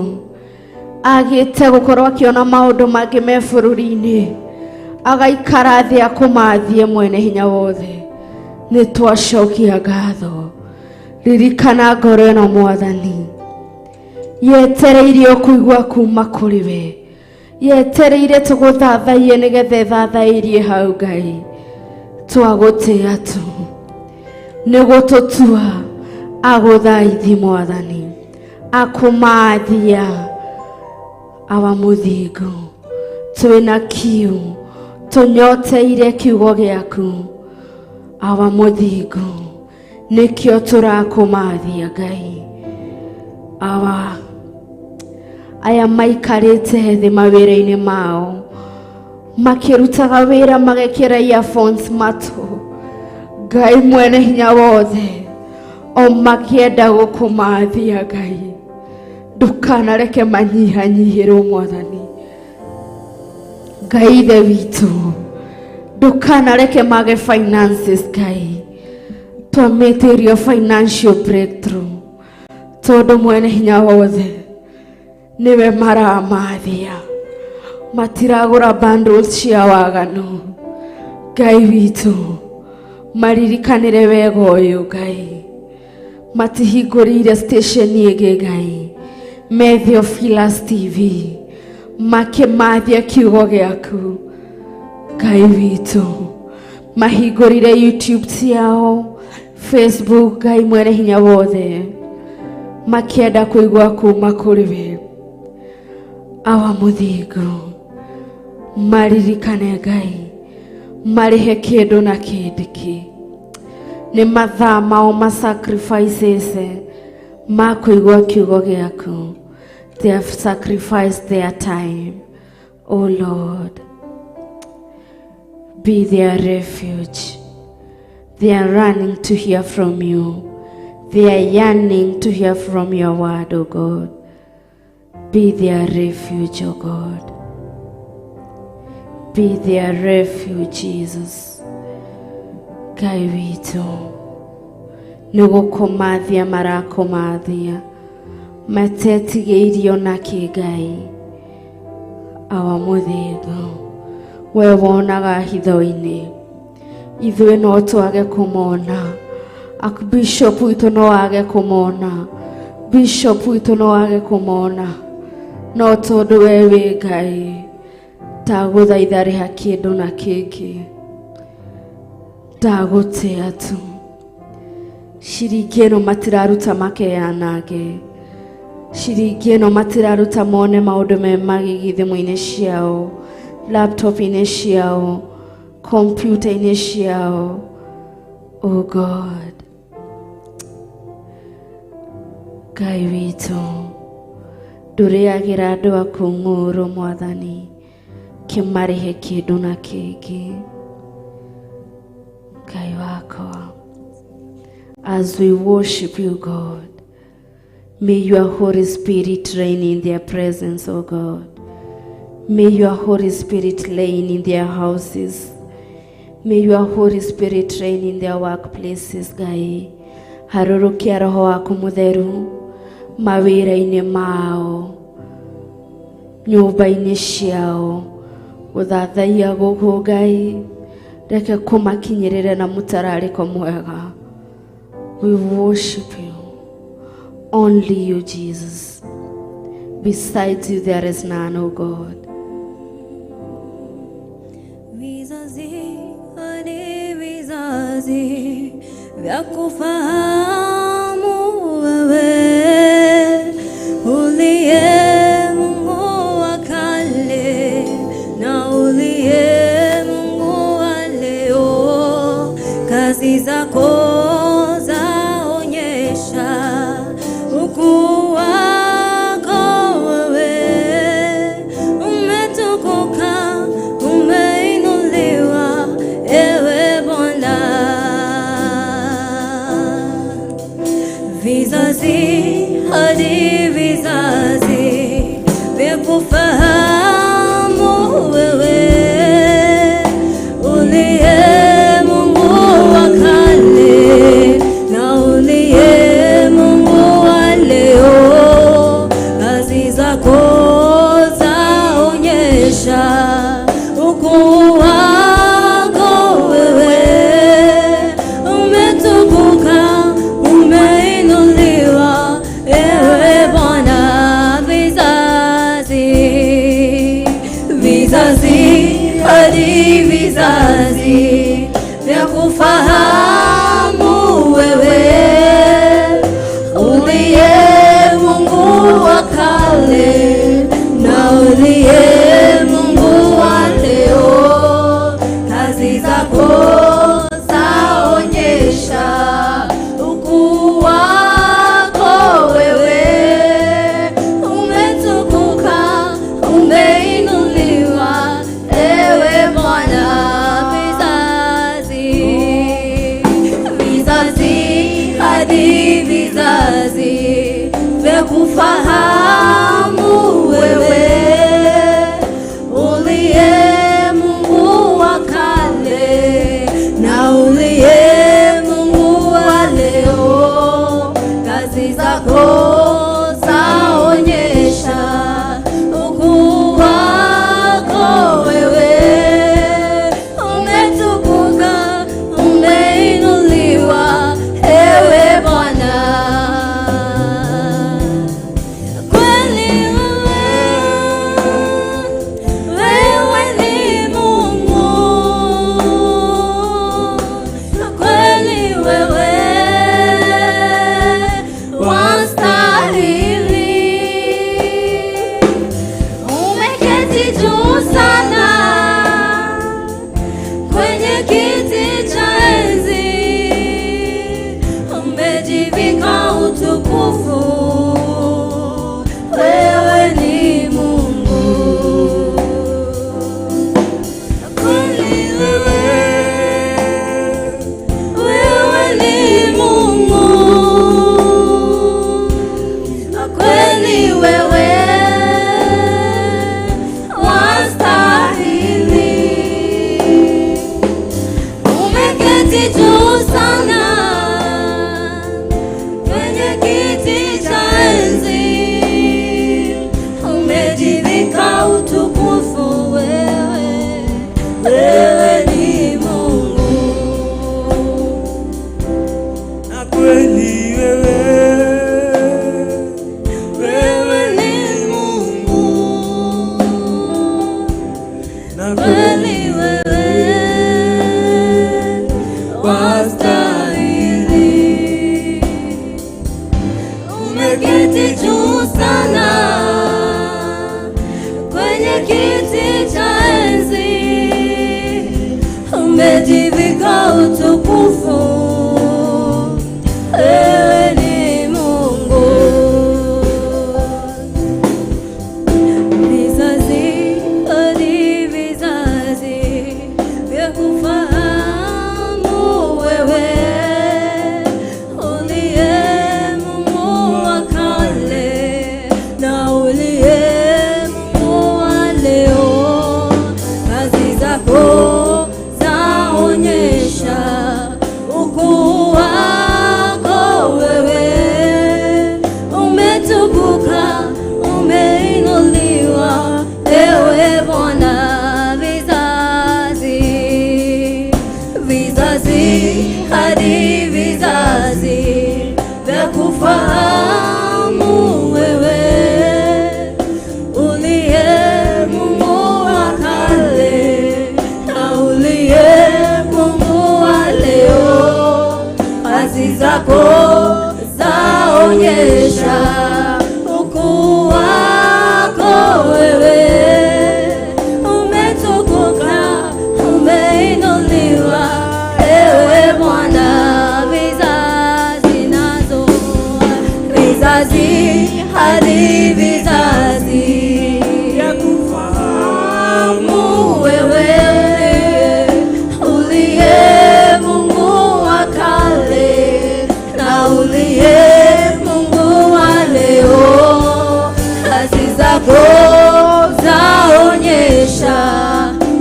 agĩte gũkorwo akĩona maũndũ mangĩ me bũrũri-inĩ, agaikara thĩ akũmathie. Mwene hinya wothe, nĩ twacokia ngatho. Ririkana ngoro ĩno, Mwathani, yetereirie kũigua kuma kũrĩ we, yetereire tũgũthathaiye nĩgetha ĩthathairie hau. Ngai, twagũtĩa tu nĩ gũtũtua agũthaithi, Mwathani, akũmathia. Awa mũthingu, twĩna kiu, tũnyoteire kiugo gĩaku. Awa mũthingu, nĩkĩo tũrakũmathia. Ngai, awa aya maikarĩte thĩ mawĩra-inĩ mao makĩrutaga wĩra magekĩra earphones matũ, Ngai mwene hinya wothe, o makĩenda gũkũmathia, Ngai, ndũkanareke manyihanyihĩrwo. Mwathani Ngai Ithe witũ, ndũkanareke mage finances. Ngai, twamĩtĩrio financial breakthrough tondũ mwene hinya wothe nĩwe maramathia, matiragũra bundles cia waganu. Ngai witũ, maririkanĩre wega ũyũ. Ngai, matihingũrĩire station ĩngĩ. Ngai, me Theophilus TV makĩmathia kiugo gĩaku. Ngai witũ, mahingũrire YouTube ciao, Facebook, Ngai mwene hinya wothe, makĩenda kũigua kuma kũrĩ we. Awa mũthingu, maririkane. Ngai, marĩhe kĩndũ na kĩndĩ nĩ mathaa mao ma sacrifices ma kũigua kiugo gĩaku. They have sacrificed their time. Oh Lord, be their refuge. They are running to hear from you. They are yearning to hear from your word, oh God. Be their refuge, oh God. Be their refuge, Jesus. Ngai witũ, nĩ gũkũmathia marakũmathia matetigĩirio na kĩ. Ngai, awa mũthingu, we wonaga hitho-inĩ, ithuĩ no twage kũmona. Archbishop witũ no age kũmona, bishop witũ no age kũmona, no tondũ we wĩ Ngai, ndagũthaitha rĩha kĩndũ na kĩngĩ. Ndagũtĩa tu ciringi ĩno matiraruta makeyanange. Ciringi ĩno matiraruta mone maũndũ me magigi thimũ-inĩ ciao, laptop-inĩ ciao, computer-inĩ ciao. Oh God, Ngai witũ, ndũrĩagĩra andũ aku ng'ũũrũ Mwathani, kĩmarĩhe kĩndũ na kĩngĩ. Ngai wakwa, as we worship you, God, may your Holy Spirit reign in their presence, O God. May your Holy Spirit reign in their houses. May your Holy Spirit reign in their workplaces, Ngai. Harũrũkia roho waku mũtheru mawĩra-inĩ mao, nyũmba-inĩ ciao, gũthathaiya gũkũ Ngai, reke kũmakinyĩrĩre na mũtararĩko mwega. We worship you. Only you, Jesus. Besides you, there is none, O God. Vizazi hadi vizazi vya kufahamu wewe uliye Mungu wa kale na uliye Mungu wa leo, kazi zako zaonyesha ukuu wako wewe, umetukuka, umeinuliwa ewe Bwana. Vizazi hadi vizazi vyakufahamu wewe uliye Mungu wa kale na uliye Mungu wa leo, kazi zako zaonyesha ukuu wako wewe, umetukuka, umeinuliwa ewe Bwana. Vizazi, vizazi hadi vizazi vya kufahamu wewe uliye Mungu wa kale na uliye Mungu wa leo, kazi zako zaonyesha ukuu wako wewe, umetukuka, umeinuliwa ewe Bwana. Vizazi, vizazi hadi vizazi vya kufahamu wewe uliye Mungu wa kale na uliye Mungu wa leo, kazi zako zaonyesha ukuu wako wewe, umetukuka, umeinuliwa ewe Bwana. Kweli wewe ni Mungu, kweli wewe wastahili, umeketi juu sana kwenye kiti cha enzi, umejivika utukufu, wewe ni Mungu. Kweli wewe, wewe ni Mungu, kweli wewe wastahili, umeketi juu sana kwenye kiti cha enzi, umejivika utukufu, wewe, wewe ni Mungu. Na kweli wewe, Wewe ni Mungu, na kweli wewe wastahili, umeketi juu sana. kiti cha enzi, umejivika utukufu, wewe ni Mungu. Vizazi hadi vizazi vyakufahamu wewe, uliye Mungu wa kale na uliye Mungu wa leo. Kazi zako zaonyesha ukuu wako wewe, umetukuka, umeinuliwa, ewe Bwana. Vizazi, vizazi hadi vizazi vyakufahamu wewe, uliye Mungu wa kale na uliye Mungu wa leo. Kazi zako zaonyesha ukuu wako wewe, umetukuka, umeinuliwa, ewe Bwana. Vizazi nazo vizazi hadi vizazi vyakufahamu wewe, uliye Mungu wa kale na uliye Mungu wa leo. Kazi zako zaonyesha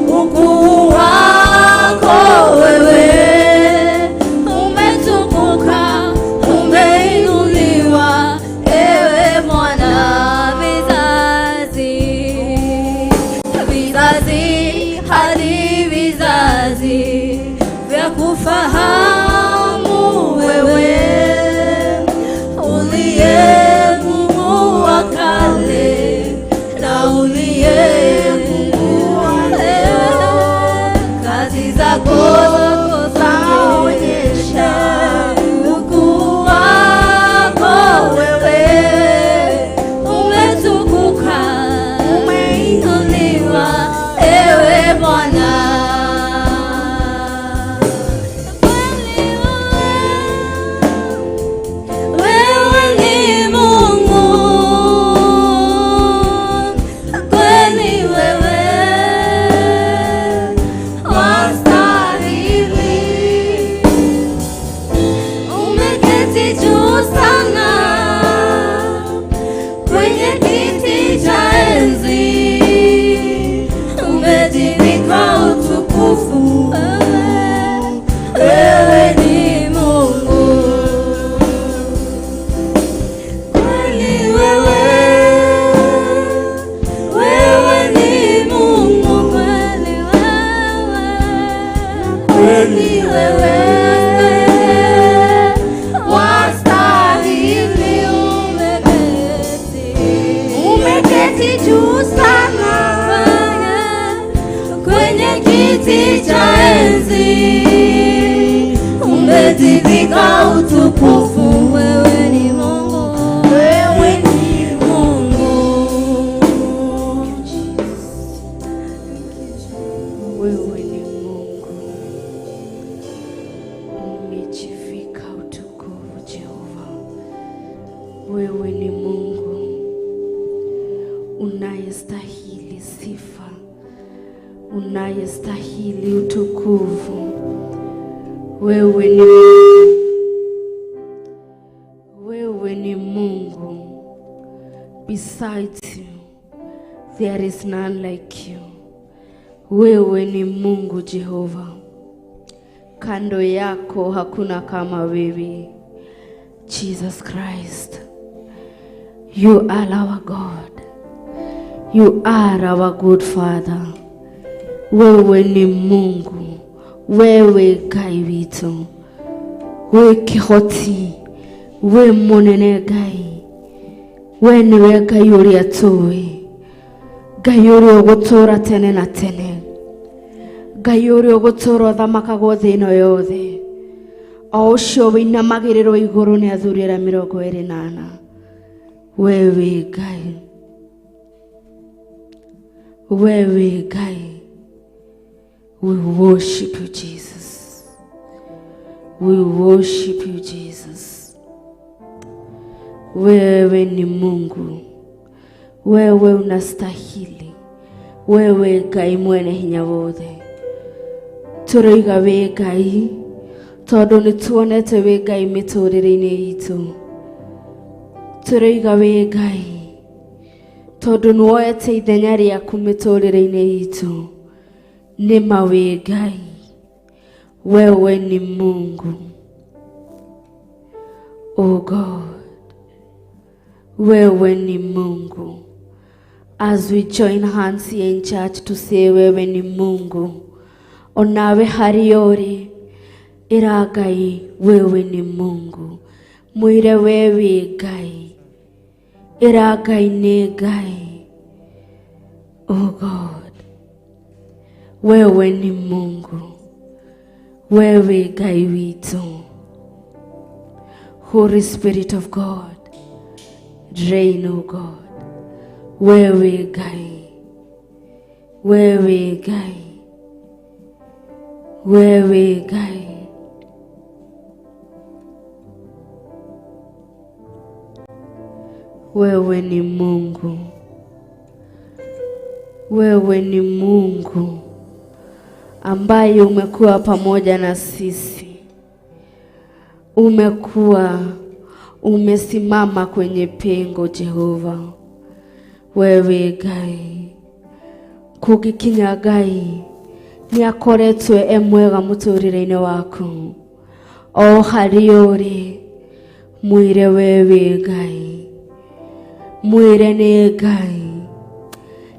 ukuu wako wewe, umetukuka, umeinuliwa, ewe Bwana. Vizazi, vizazi hadi vizazi vyakufahamu wewe, uliye Mungu wa kale na uliye Mungu wa leo. Kazi zako zaonyesha ukuu wako wewe, umetukuka, umeinuliwa, ewe Bwana. Kweli wewe ni Mungu, kweli wewe wastahili. Umeketi juu sana kwenye kiti cha enzi, umejivika utukufu, wewe ni Mungu. Kweli wewe, wewe ni Mungu, kweli wewe, kweli wewe wastahili. Umeketi, umeketi juu sana kwenye kiti cha enzi, umejivika utukufu, wewe ni Mungu, wewe ni Mungu. Wewe ni Mungu, umejivika utukufu Jehova. Wewe ni Mungu unayestahili sifa, unayestahili utukufu. Wewe ni wewe ni Mungu. Besides you, there is none like you. Wewe ni Mungu Jehova, kando yako hakuna kama wewe. Jesus Christ, you are our God, you are our good Father. Wewe ni Mungu, wewe Ngai witũ, wĩ kĩhoti, wĩ mũnene Ngai, we nĩwe Ngai ũrĩa tũĩ, Ngai ũrĩa ũgũtũũra tene na tene, Ngai ũrĩa ũgũtũũra ũthamakagwo thĩ ĩno yothe, o ũcio wĩinamagĩrĩrwo igũrũ nĩ athuri arĩa 24. We wĩ Ngai. We wĩ Ngai. We worship you, Jesus. We worship you, Jesus. Wewe ni Mungu, wewe unastahili, wewe Ngai mwene hinya wothe. Tũroiga wĩ Ngai tondũ nĩ tuonete wĩ Ngai mĩtũrĩre-inĩ itũ. Tũroiga wĩ Ngai tondũ nĩ woete ithenya rĩaku mĩtũrĩre-inĩ itũ. Nĩma wĩ Ngai, wewe ni Mungu. Oh God, wewe ni Mungu. As we join hands here in church to say wewe ni Mungu, onawe harĩa ũrĩ ĩra Ngai wewe ni Mungu, mwĩre we wĩ Ngai, ĩra Ngai nĩ Ngai. Oh God, wewe ni Mungu, wewe Ngai witũ. Holy Spirit of God, reign, oh God. Wewe Ngai, wewe Ngai, wewe Ngai. Wewe ni Mungu, wewe ni Mungu ambaye umekuwa pamoja na sisi, umekuwa umesimama kwenye pengo Jehova. Wewe Ngai, kũngĩkinya Ngai nĩ akoretwo e mwega mũtũrĩre-inĩ waku, o harĩa ũrĩ mwĩre we wĩ Ngai, mwĩre nĩ Ngai,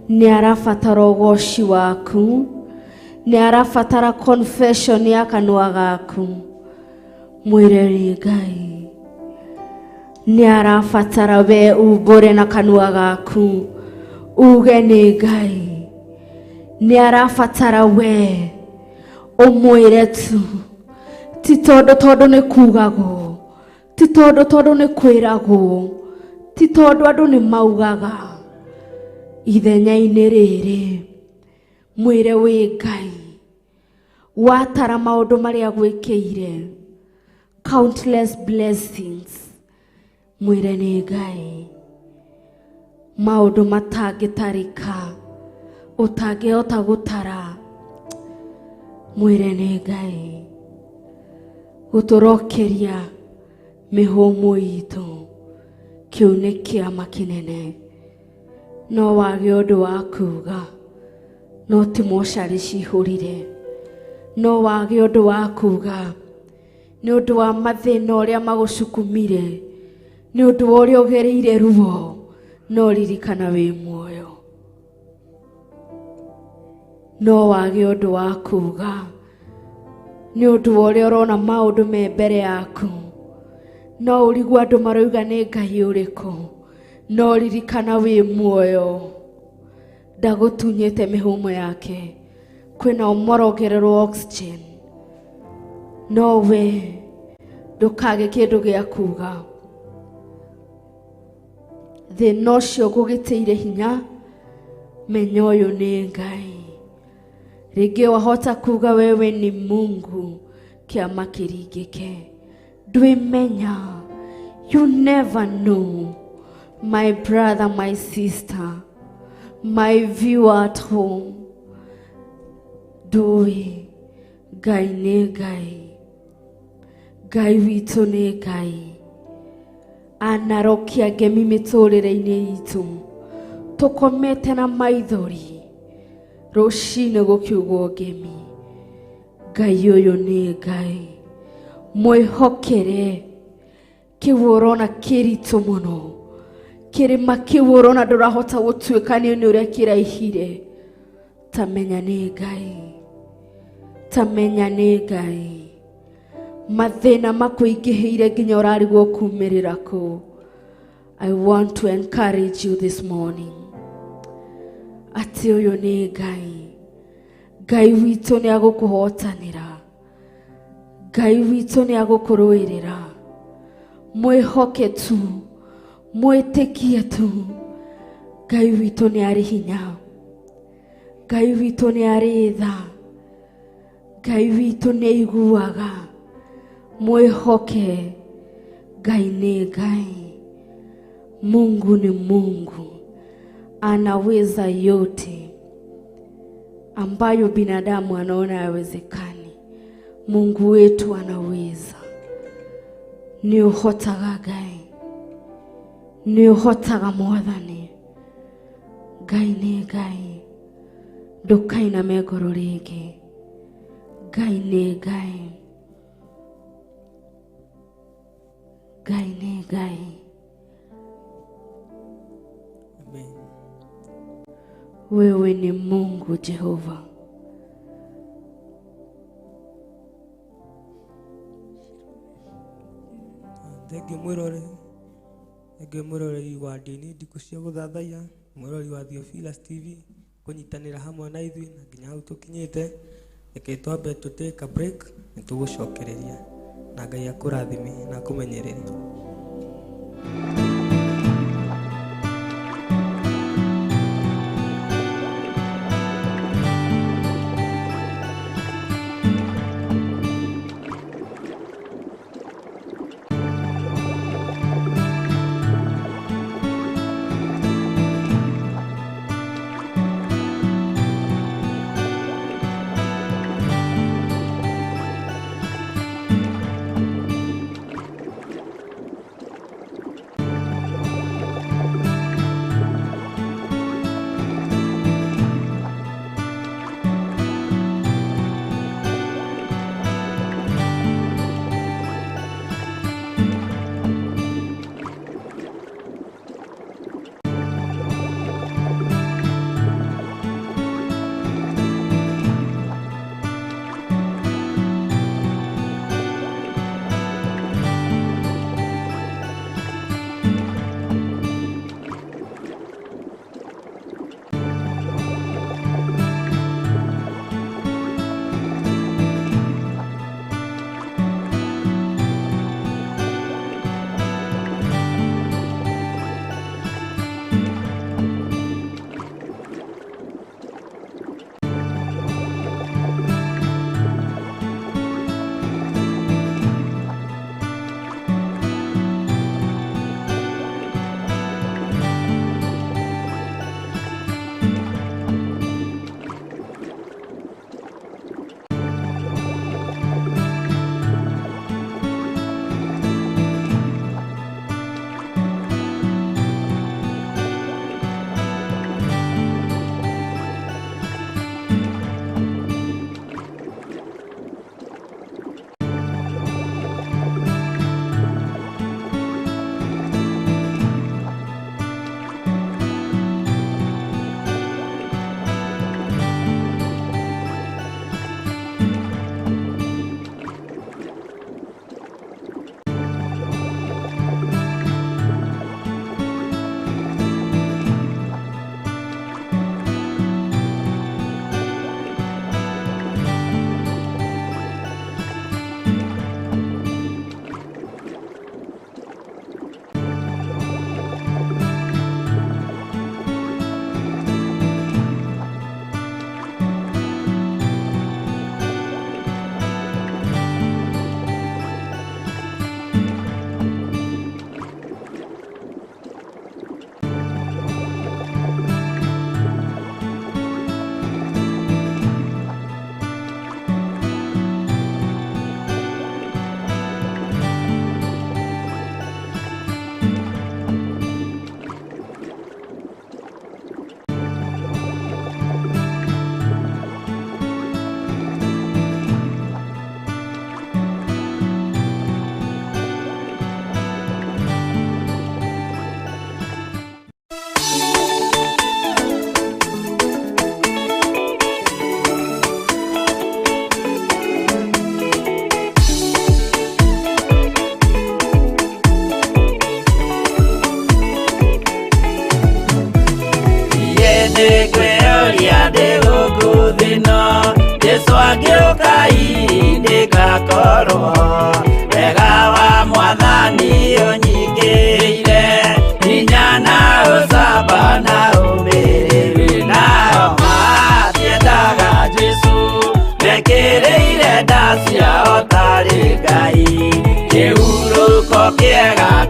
nĩ arabatara ũgoci waku, nĩ arabatara confession ya kanua gaku, mwĩre nĩ Ngai, nĩ arabatara we umbũre na kanua gaku uge nĩ Ngai, nĩ arabatara we ũmwĩre tu, ti tondũ tondũ nĩ kugagwo, ti tondũ tondũ nĩ kwĩragwo, ti tondũ andũ nĩ maugaga. Ithenya-inĩ rĩrĩ mwĩre wĩ Ngai, watara maũndũ marĩa gwĩkĩire, countless blessings, mwĩre nĩ Ngai, maũndũ matangĩtarĩka, ũtangĩhota gũtara, mwĩre nĩ Ngai, gũtũrokeria mĩhũmũ itũ, kĩu nĩ kĩama kĩnene. No wage ũndũ wa kuga, no ti mocarĩ cihũrire, no wage ũndũ wa kuga nĩ ũndũ wa mathĩna ũrĩa magũcukumire, nĩ ũndũ wa ũrĩa ũgereire ruo, no ririkana wĩ muoyo. No wage ũndũ wa kuga nĩ ũndũ wa ũrĩa ũrona maũndũ me mbere yaku, no ũrigwo andũ maroiga nĩ Ngai ũrĩkũ, no ririkana wĩ muoyo, ndagũtunyĩte mĩhũmũ yake, kwĩna marongererwo oxygen, no we ndũkage kĩndũ gĩa kuga. Thĩna ũcio ngũgĩtĩire hinya, menya ũyũ nĩ Ngai. Rĩngĩ wahota kuga wewe ni Mungu, kĩama kĩringĩke. Ndwĩmenya, you never know, my brother, my sister, my viewer at home. Ndũĩ Ngai nĩ Ngai, Ngai witũ nĩ Ngai, anarokia ngemi mĩtũrĩre-inĩ itũ, tũkomete na maithori, rũcinĩ gũkiugwo ngemi. Ngai ũyũ nĩ Ngai, mwĩhokere kĩu ũrona kĩritũ mũno, kĩrĩma kĩu ũrona ndũrahota gũtuĩkanio nĩ ũrĩa kĩraihire, ta menya nĩ Ngai, ta menya nĩ Ngai. Mathĩna makũingĩhĩire nginya ũrarigwo kumĩrĩra kũ. I want to encourage you this morning atĩ ũyũ nĩ Ngai, Ngai witũ nĩ agũkũhotanĩra, Ngai witũ nĩ agũkũrũĩrĩra. Mwĩhoke tu, mwĩtĩkie tu, Ngai witũ nĩ arĩ hinya. Ngai witũ nĩ arĩ tha, Ngai witũ nĩ aiguaga. Mwĩhoke Ngai nĩ Ngai. Mungu ni Mungu, anaweza yote ambayo binadamu anaona hayawezekani. Mungu wetu anaweza. Nĩ ũhotaga Ngai, nĩ ũhotaga Mwathani. Ngai nĩ Ngai, ndũkainame ngoro rĩngĩ. Ngai nĩ Ngai, Ngai nĩ Ngai. Amen. Wewe ni Mungu Jehova. Thengio mwĩroreri wa Ndini Ndikũ cia gũthathaiya, mwĩroreri wa Theophilus TV kũnyitanĩra hamwe na ithuĩ na nginya hau tũkinyĩte. Reke twambe tũ take a break, nĩ tũgũcokereria, na Ngai akũrathime na akũmenyerere.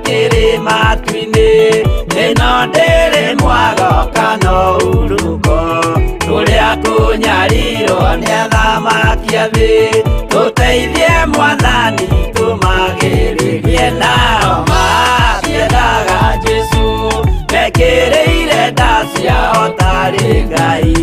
kĩrĩ matu-inĩ ĩno ndĩrĩ mwago kana ũhurũko tũrĩa kũnyarirwo nĩ athamaki a thĩ tũteithie mwathani tũmagĩrĩrie nao matiendaga Jesũ mekĩrĩire nda ciao tarĩ Ngai.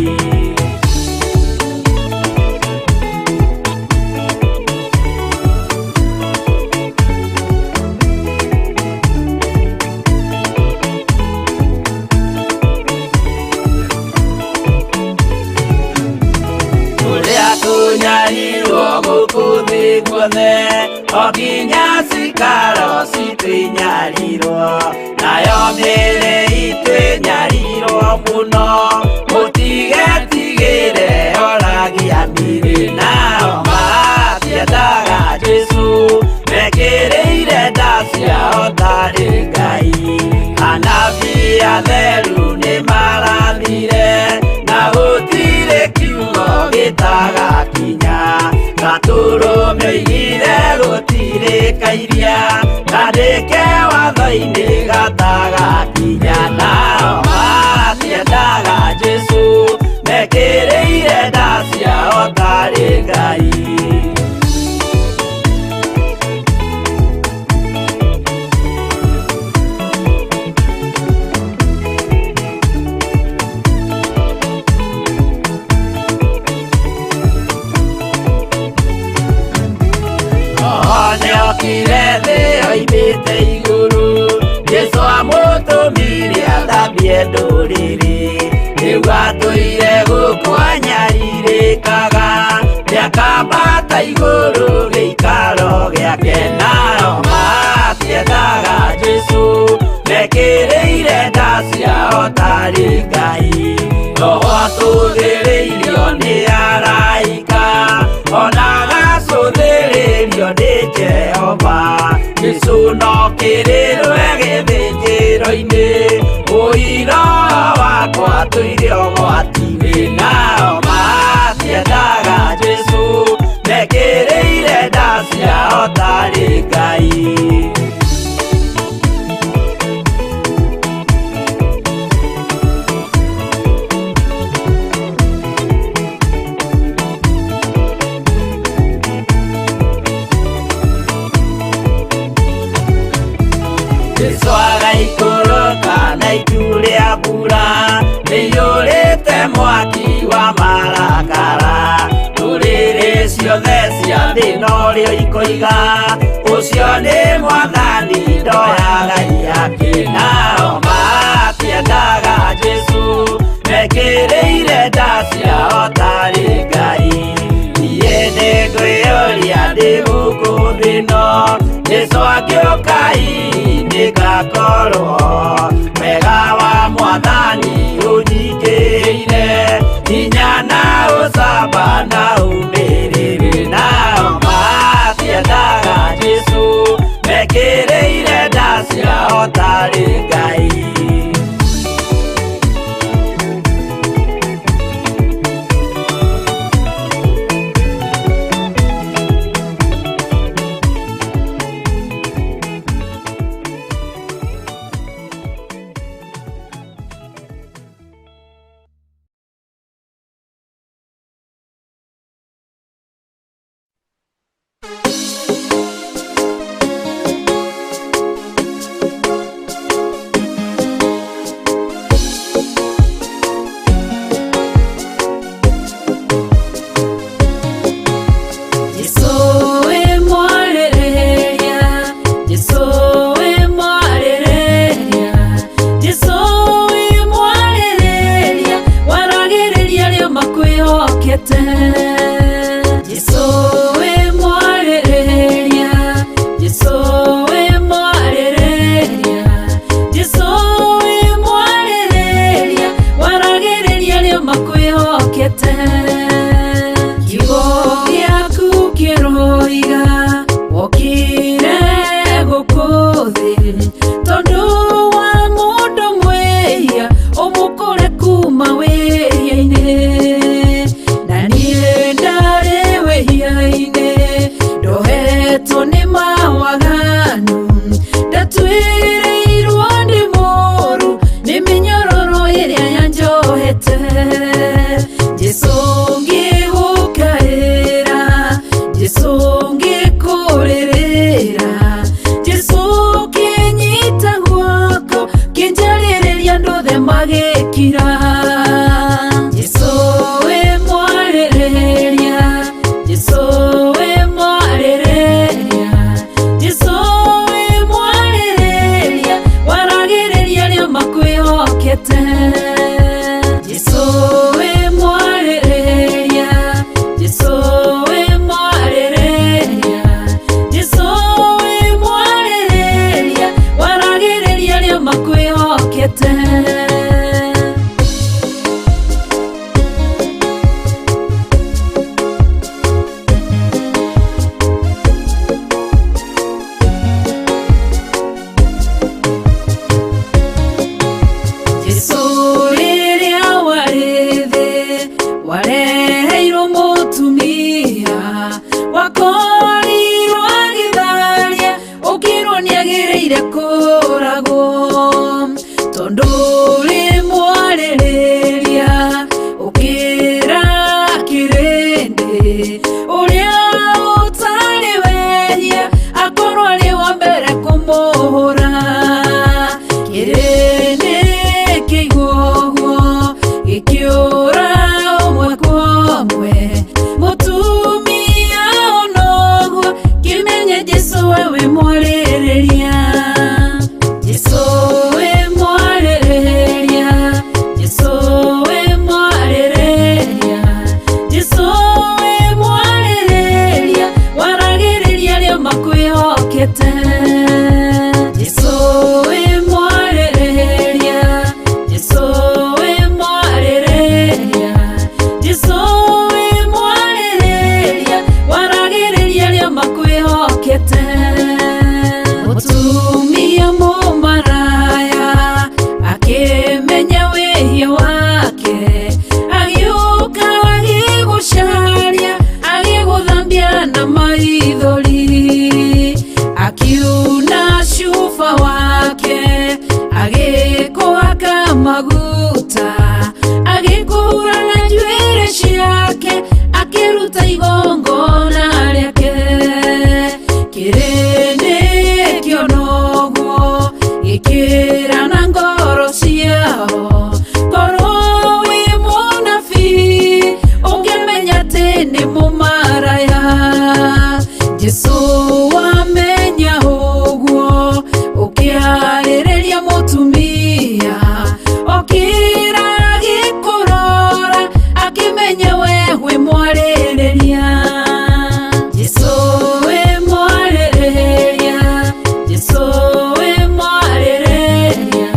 Tunyarirwo gũkũ thĩ guothe o nginya cikaro citũ inyarirwo nayo mĩĩrĩ itũ ĩnyarirwo mũno mũtigetigĩre oragia mĩĩrĩ nao matiendaga Jesũ mekĩrĩire nda ciao tarĩ Ngai. Anabii atheru nĩmarathire na gũtirĩ kiugo gĩtagakinya gatũrũme oigire gũtirĩ kairia kandĩke watho-inĩ gatagakinya nao matiendaga Jesũ mekĩrĩire nda ciao tarĩ Ngai. Nĩokire thĩ oimĩte igũrũ Jesũ amũtũmire athambie ndũrĩrĩ rĩu atũire gũkũ anyarirĩkaga nĩakambata igũrũ gĩikaro gĩake nao matiendaga Jesũ mekĩrĩire nda ciao tarĩ Ngai. Roho atũthĩrĩirio nĩ araika ona agacũthĩrĩrio nĩ Jehova Jesũ no kĩrĩrwe gĩthĩnjĩro-inĩ ũira wakwa tũire ũgwati-inĩ nao matiendaga Jesũ mekĩrĩire nda ciao tarĩ Ngai. Jesũ agaikũrũka na itu rĩa mbura rĩiyũrĩte mwaki wa marakara ndũrĩrĩ ciothe cia thĩ norĩo ikoiga ũcio nĩ mwathani ndoyaga ihaki nao matiendaga Jesũ mekĩrĩire nda ciao tarĩ Ngai. Niĩ nĩngwĩyũria ndĩ gũkũ thĩ ĩno Jesũ angĩũka hihi nĩngakorwo wega wa mwathani ũnyingĩrĩire hinya na ũcamba na ũmĩrĩru nao matiendaga Jesũ mekĩrĩire nda ciao tarĩ Ngai. othe magĩkira. Jesũ wĩ mwarĩrĩria, Jesũ wĩ mwarĩrĩria, Jesũ wĩ mwarĩrĩria, waragĩrĩria arĩa makwĩhokete. Jesũ wĩ mwarĩrĩria, Jesũ wĩ mwarĩrĩria, Jesũ wĩ mwarĩrĩria, waragĩrĩria arĩa makwĩhokete. Jesũ rĩrĩa warĩ thĩ wareheirwo mũtumia wakorirwo agĩtharia ũkĩrwo nĩagĩrĩire kũragwo tondũ ũrĩ mwarĩrĩria ũkĩra kĩrĩndĩ ũrĩa ũtarĩ wehia akorwo arĩ wa mbere kũmũhũra. Kĩrĩndĩ kĩigua ũguo gĩkĩũra ũmwe kwa ũmwe, mũtumia ona ũguo kĩmenye Jesũ we wĩ mwarĩrĩria. Jesũ wĩ mwarĩrĩria, Jesũ wĩ mwarĩrĩria, Jesũ wĩ mwarĩrĩria, waragĩrĩria arĩa makwĩhokete. Jesũ wĩ mwarĩrĩria, Jesũ wĩ mwarĩrĩria, Jesũ wĩ mwarĩrĩria, waragĩrĩria arĩa makwĩhokete. Mũtumia mũmaraya akĩmenya wĩhia wake, agĩũka agĩgũcaria, agĩgũthambia na maithori, akiuna cuba wake, agĩkũhaka maguta, agĩkũhura na njuĩrĩ ciake, akĩruta igongona rĩake. Kĩrĩndĩ kĩona ũguo gĩkĩra na ngoro ciao, korwo wĩ mũnabii ũngĩmenya atĩ nĩ mũmaraya. Jesũ wamenya ũguo ũkĩarĩrĩria mũtumia, okĩra agĩkũrora akĩmenya we wĩ mwarĩrĩria. Jesũ wĩ mwarĩrĩria, Jesũ wĩ mwarĩrĩria,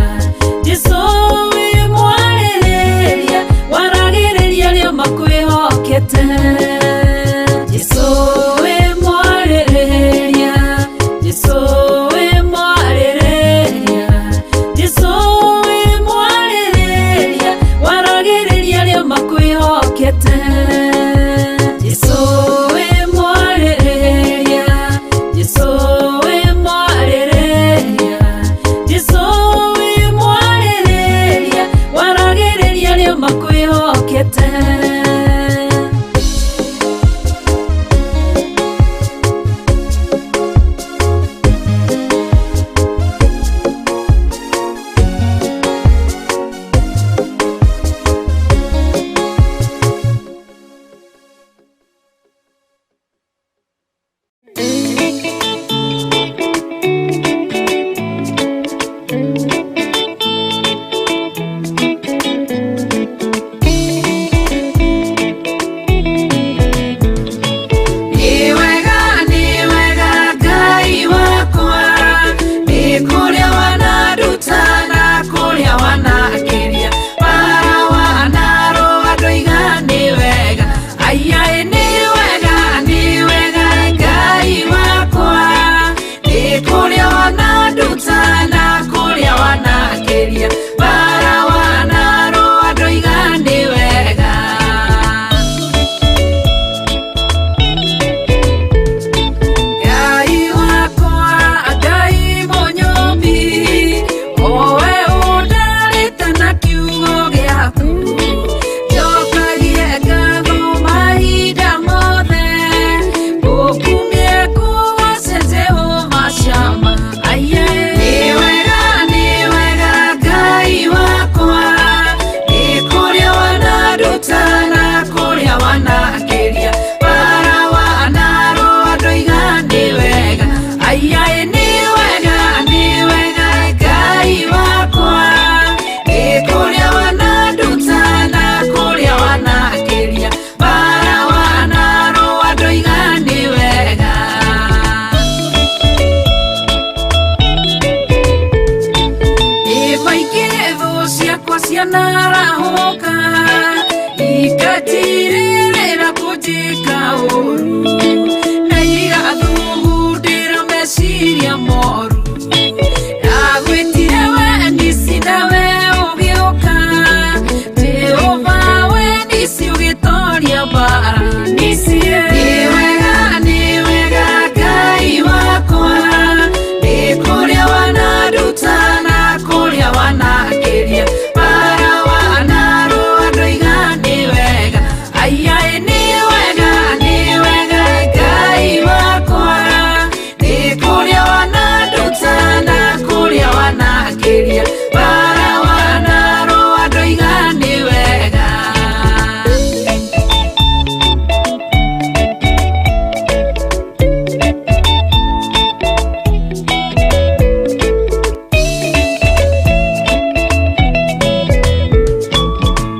wanakĩria bara wanarũa ndoiga nĩ wega.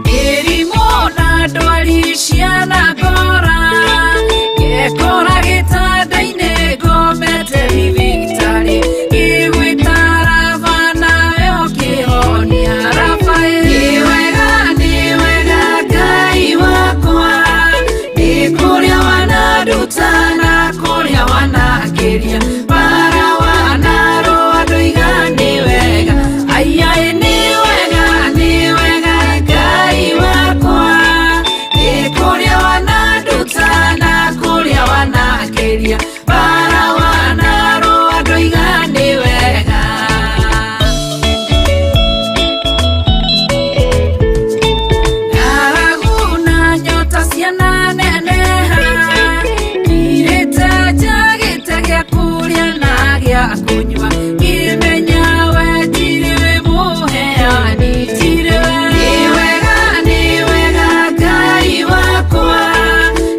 Mĩrimũ na ndwari cianangora, ngekora gĩtanda-inĩ ngomete thibitarĩ, ngĩgwĩta Raba nawe ũkĩhonia. Raba nĩ wega, nĩ wega Ngai wakwa, nĩ kũrĩa wananduta na kũrĩa wanangĩria, bara wanarũa ndoiga nĩ wega. Aiai nĩ wega, nĩ wega Ngai wakwa, nĩ kũrĩa wananduta na kũrĩa wanangĩria, bara wanarũa ndoiga nĩ wega. Ng'aragu na nyota ciananeneha, ngirĩte njagĩte gĩa kũrĩa na gĩa kũnyua, ngĩmenya we tirĩ we mũheani, tirĩ we. Nĩ wega, nĩ wega Ngai wakwa,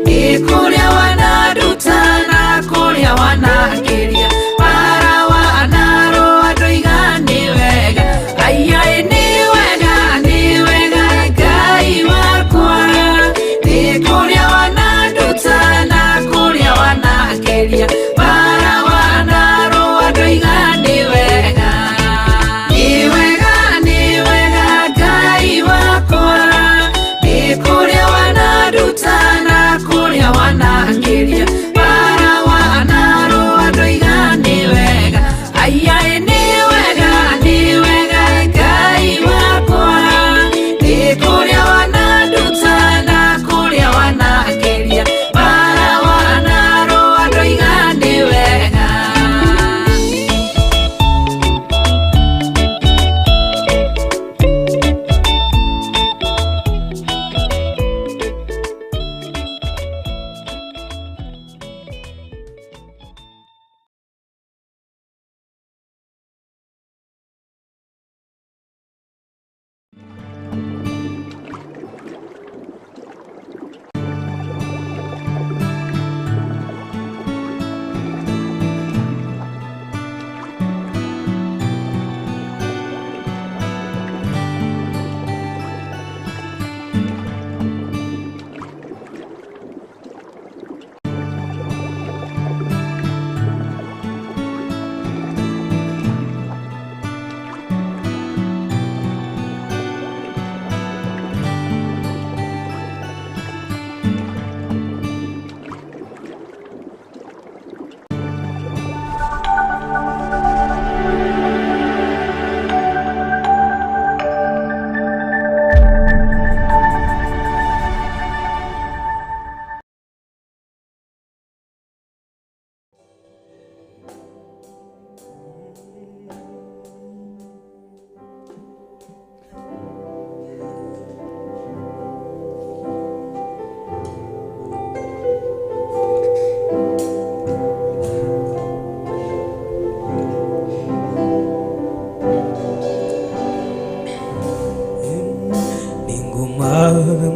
nĩ kũrĩa wananduta na kũrĩa wanangĩria, bara wanarũa ndoiga nĩ wega. Aiai nĩ wega, nĩ wega Ngai wakwa, nĩ kũrĩa wananduta na kũrĩa wanangĩria, bara wanarũa ndoiga nĩ wega. Nĩ wega, nĩ wega Ngai wakwa, nĩ kũrĩa wananduta na kũrĩa wanangĩria, bara wanarũa ndoiga nĩ wega. Aiai nĩ wega, nĩ wega Ngai wakwa, nĩ kũrĩa wananduta na kũrĩa wanangĩria, bara wanarũa ndoiga nĩ wega.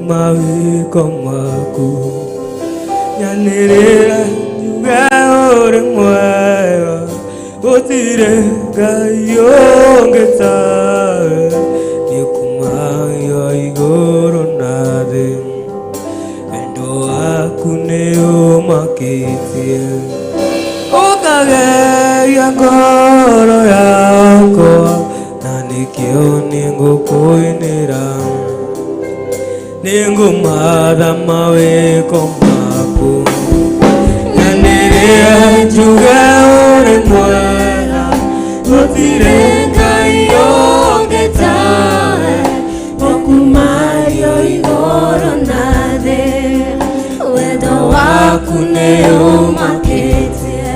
Mawiko maku nyanĩrĩra njuge ũrĩ mwega, gũtirĩ Ngai ũngĩ tawe, nĩũkumagia igũrũ na thĩ, wendo waku nĩũmakĩtie, ũkageria ngoro yakwa, na nĩkĩo nĩngũkũinĩra. Nĩngũmatha mawĩko maku, nyanĩrĩra njuge ũrĩ mwega, gũtirĩ Ngai ũngĩ tawe, Ũkumario igũrũ na thĩ, wendo waku nĩũmakĩtie,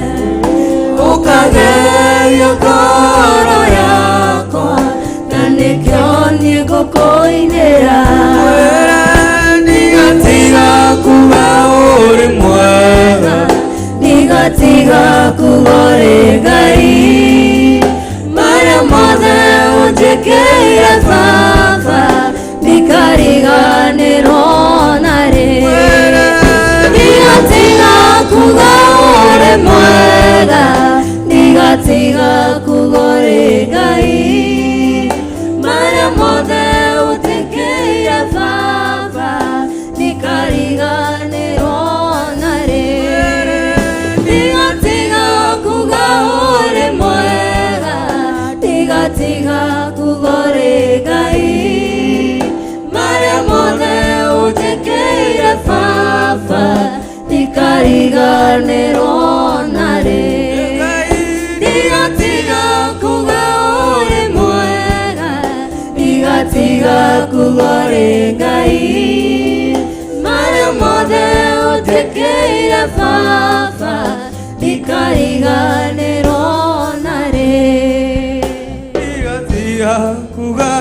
ũkageria ngoro yakwa, na nĩkĩo niĩ ngũkũinĩra. Ndiga kuga ũrĩ mwega, Ndigatiga kuga ũrĩ Ngai, marĩa mothe ũnjĩkĩire baba ndikariganĩrwo narĩ. Ndigatiga kuga ũrĩ mwega, ndigatiga kuga ũrĩ Ngai. Marĩa mothe ũnjĩkĩire baba ndikariganĩrwo narĩ. Ndigatiga kuga ũrĩ mwega, ndigatiga kuga ũrĩ Ngai. Marĩa mothe ũnjĩkĩire baba ndikariganĩrwo narĩ. Ndigatiga kuga ũrĩ mwega, ndigatiga kuga ũrĩ Ngai. Marĩa mothe ũnjĩkĩire baba ndikariganĩrwo narĩ. Ndigatiga kuga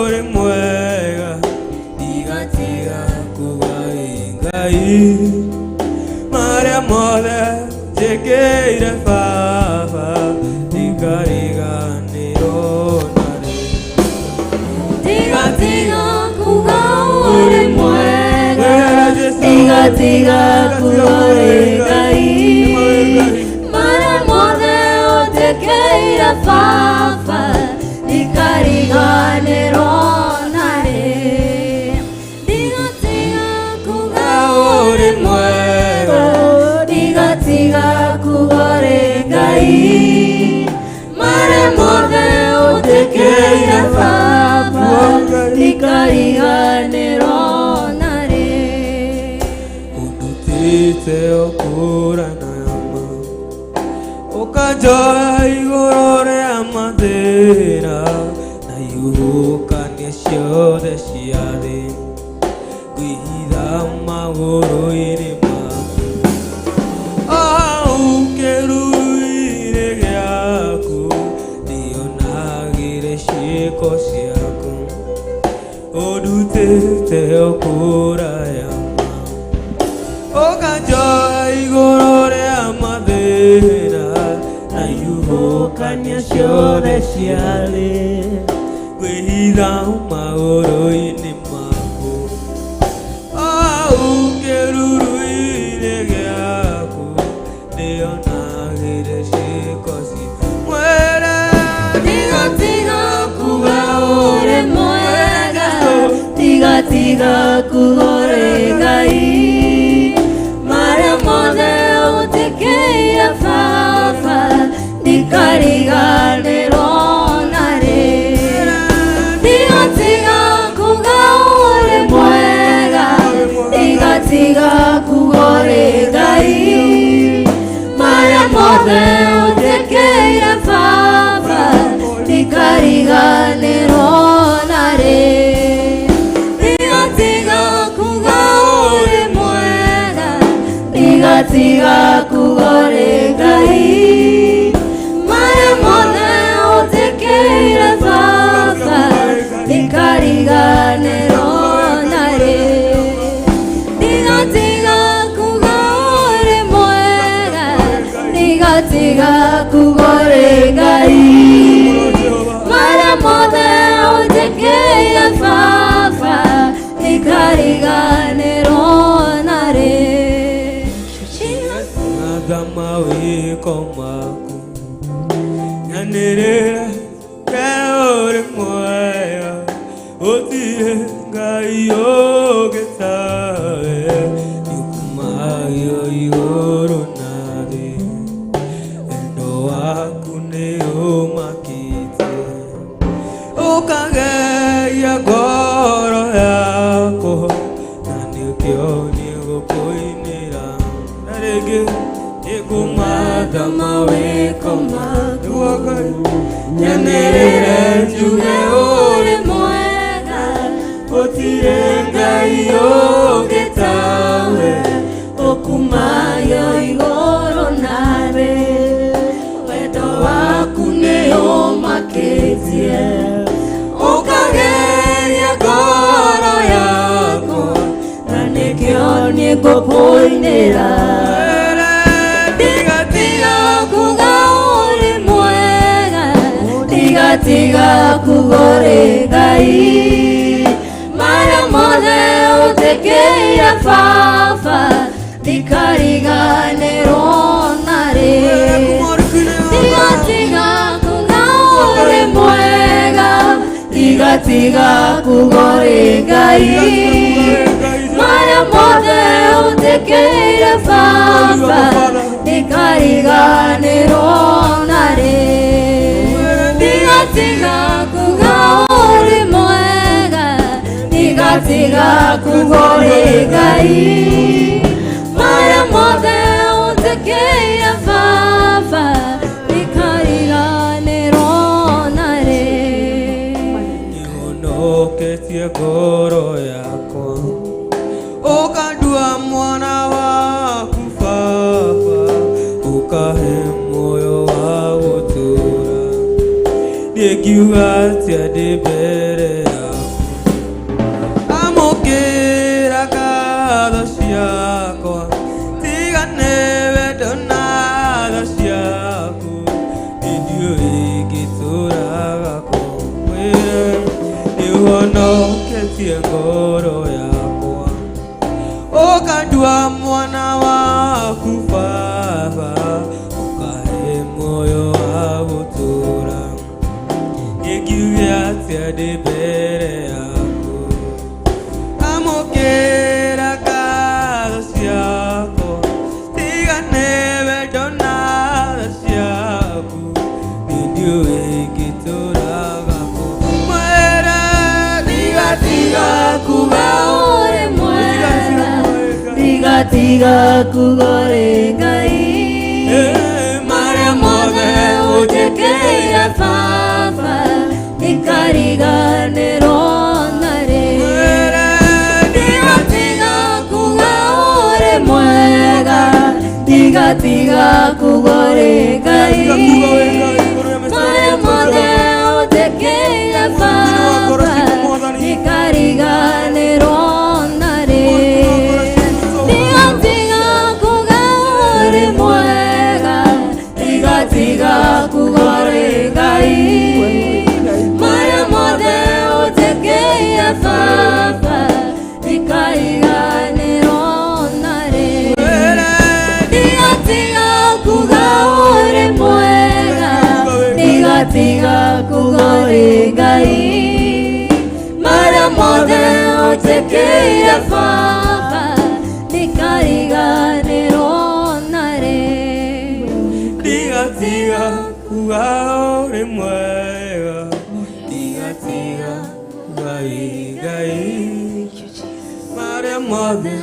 ũrĩ mwega, ndigatiga kuga wĩ Ngai. Marĩa mothe njĩkĩire baba ndikariganĩrwo narĩ. Ndigatiga kuga ũrĩ mwega, ndigatiga kuga ũrĩ Ngai. Marĩa mothe ũnjĩkĩire baba ndikariganĩrwo narĩ. Ndigatiga kuga ũrĩ mwega, ndigatiga kuga ũrĩ Ngai. Marĩa mothe ũnjĩkĩire baba ndikariganĩrwo narĩ. Ũndutĩte ũkũrana ma, ũkanjoya igũrũ rĩa mathĩna na ihuhũkanio ciothe cia thĩ, ngwĩhitha magũrũ-inĩ maku. Au kĩruru-inĩ gĩaku ndionagĩre ciĩko ciaku, ũndutĩte ũkũraya ma, ũkanjoya igũrũ rĩa mathĩna na ihuhũkanio ciothe cia thĩ, ngwĩhitha magũrũ-inĩ maku. Au kĩruru-inĩ gĩaku ndionagĩre ciĩko ciaku. Mwĩre Ndigatiga kuga ũrĩ mwega, ndigatiga kuga ũrĩ Ngai. Marĩa mothe ũnjĩkĩire baba ndikariganĩrwo narĩ. Ndigatiga kuga ũrĩ mwega, ndigatiga kuga ũrĩ Ngai. Marĩa mothe ũnjĩkĩire baba ndikariganĩrwo narĩ. Ndigatiga kuga ũrĩ mwega, ndigatiga kuga ũrĩ Ngai. Marĩa mothe ũnjĩkĩire baba ndikariganĩrwo narĩ. Ndigatiga kuga ũrĩ mwega, ndigatiga kuga ũrĩ Ngai. Marĩa mothe ũnjĩkĩire baba ndikariganĩrwo narĩ. Ngatha mawĩko maku, nyanĩrĩre ke ũrĩ mwega, gũtirĩ Ngai ũngĩ tawe, nĩũkumagio igũrũ na thĩ, wendo waku nĩũmakĩtie, ũkageria ngoro yakwa, na nĩkĩo nĩgũkũinĩra. Na rĩngĩ nĩngũmatha mawĩko maku, nyanĩrĩre njuge ũrĩ mwega, gũtirĩ Ngai ũngĩ tawe, ũkumayo igũrũ na thĩ, wendo waku nĩũmakĩtie, ũkageria ngoro yakwa, na nĩkĩo nĩngũkũinĩra. Ndigatiga kuga ũrĩ mwega, ndigatiga kuga ũrĩ ũnjĩkĩire baba ndikariganĩrwo narĩ. Tigatiga kuga ũrĩ mwega, tigatiga kuga ũrĩ Ngai. Marĩa mothe ũnjĩkĩire baba ndikariganĩrwo narĩ. Tigatiga kuga ũrĩ mwega, tigatiga kuga ũrĩ Ngai. Marĩa mothe ũnjĩkĩire baba ndikariganĩrwo narĩ. Nĩũhonoketie ngoro yakwa, ũkandua mwana waku baba, ũkahe muoyo wa gũtũũra. Ndingiuga atĩa ndĩ mbere yaku? Amũkĩra ngatho ciakwa, tiga nĩ wendo na tha ciaku, ndiũĩ ingĩtũraga kũmwĩre. Nĩũhonoketie ngoro yakwa, ũkandua mwana waku baba, ũkahe muoyo wa gũtũũra. Ingiuge atĩa ndĩ mbere yaku? Amũkĩra ngatho ciakwa, tiga nĩ wendo na tha ciaku, ndiũĩ ingĩtũraga kũmwĩre. Tigatiga kuga ũrĩ mwega, tigatiga kuga ũrĩ Ngai. Marĩa mothe ũnjĩkĩire baba ndikariganĩrwo narĩ. Tigatiga kuga ũrĩ mwega, tigatiga kuga ũrĩ Ngai. Marĩa mothe ũnjĩkĩire baba ndikariganĩrwo narĩ. Tigatiga kuga ũrĩ mwega, tigatiga kuga ũrĩ Ngai. Marĩa mothe ũnjĩkĩire baba ndikariganĩrwo narĩ. Tigatiga kuga ũrĩ mwega, tigatiga kuga ũrĩ Ngai. Marĩa mothe ũnjĩkĩire baba ndikariganĩrwo narĩ. Tigatiga kuga ũrĩ mwega, tigatiga kuga wĩ Ngai. Marĩa mothe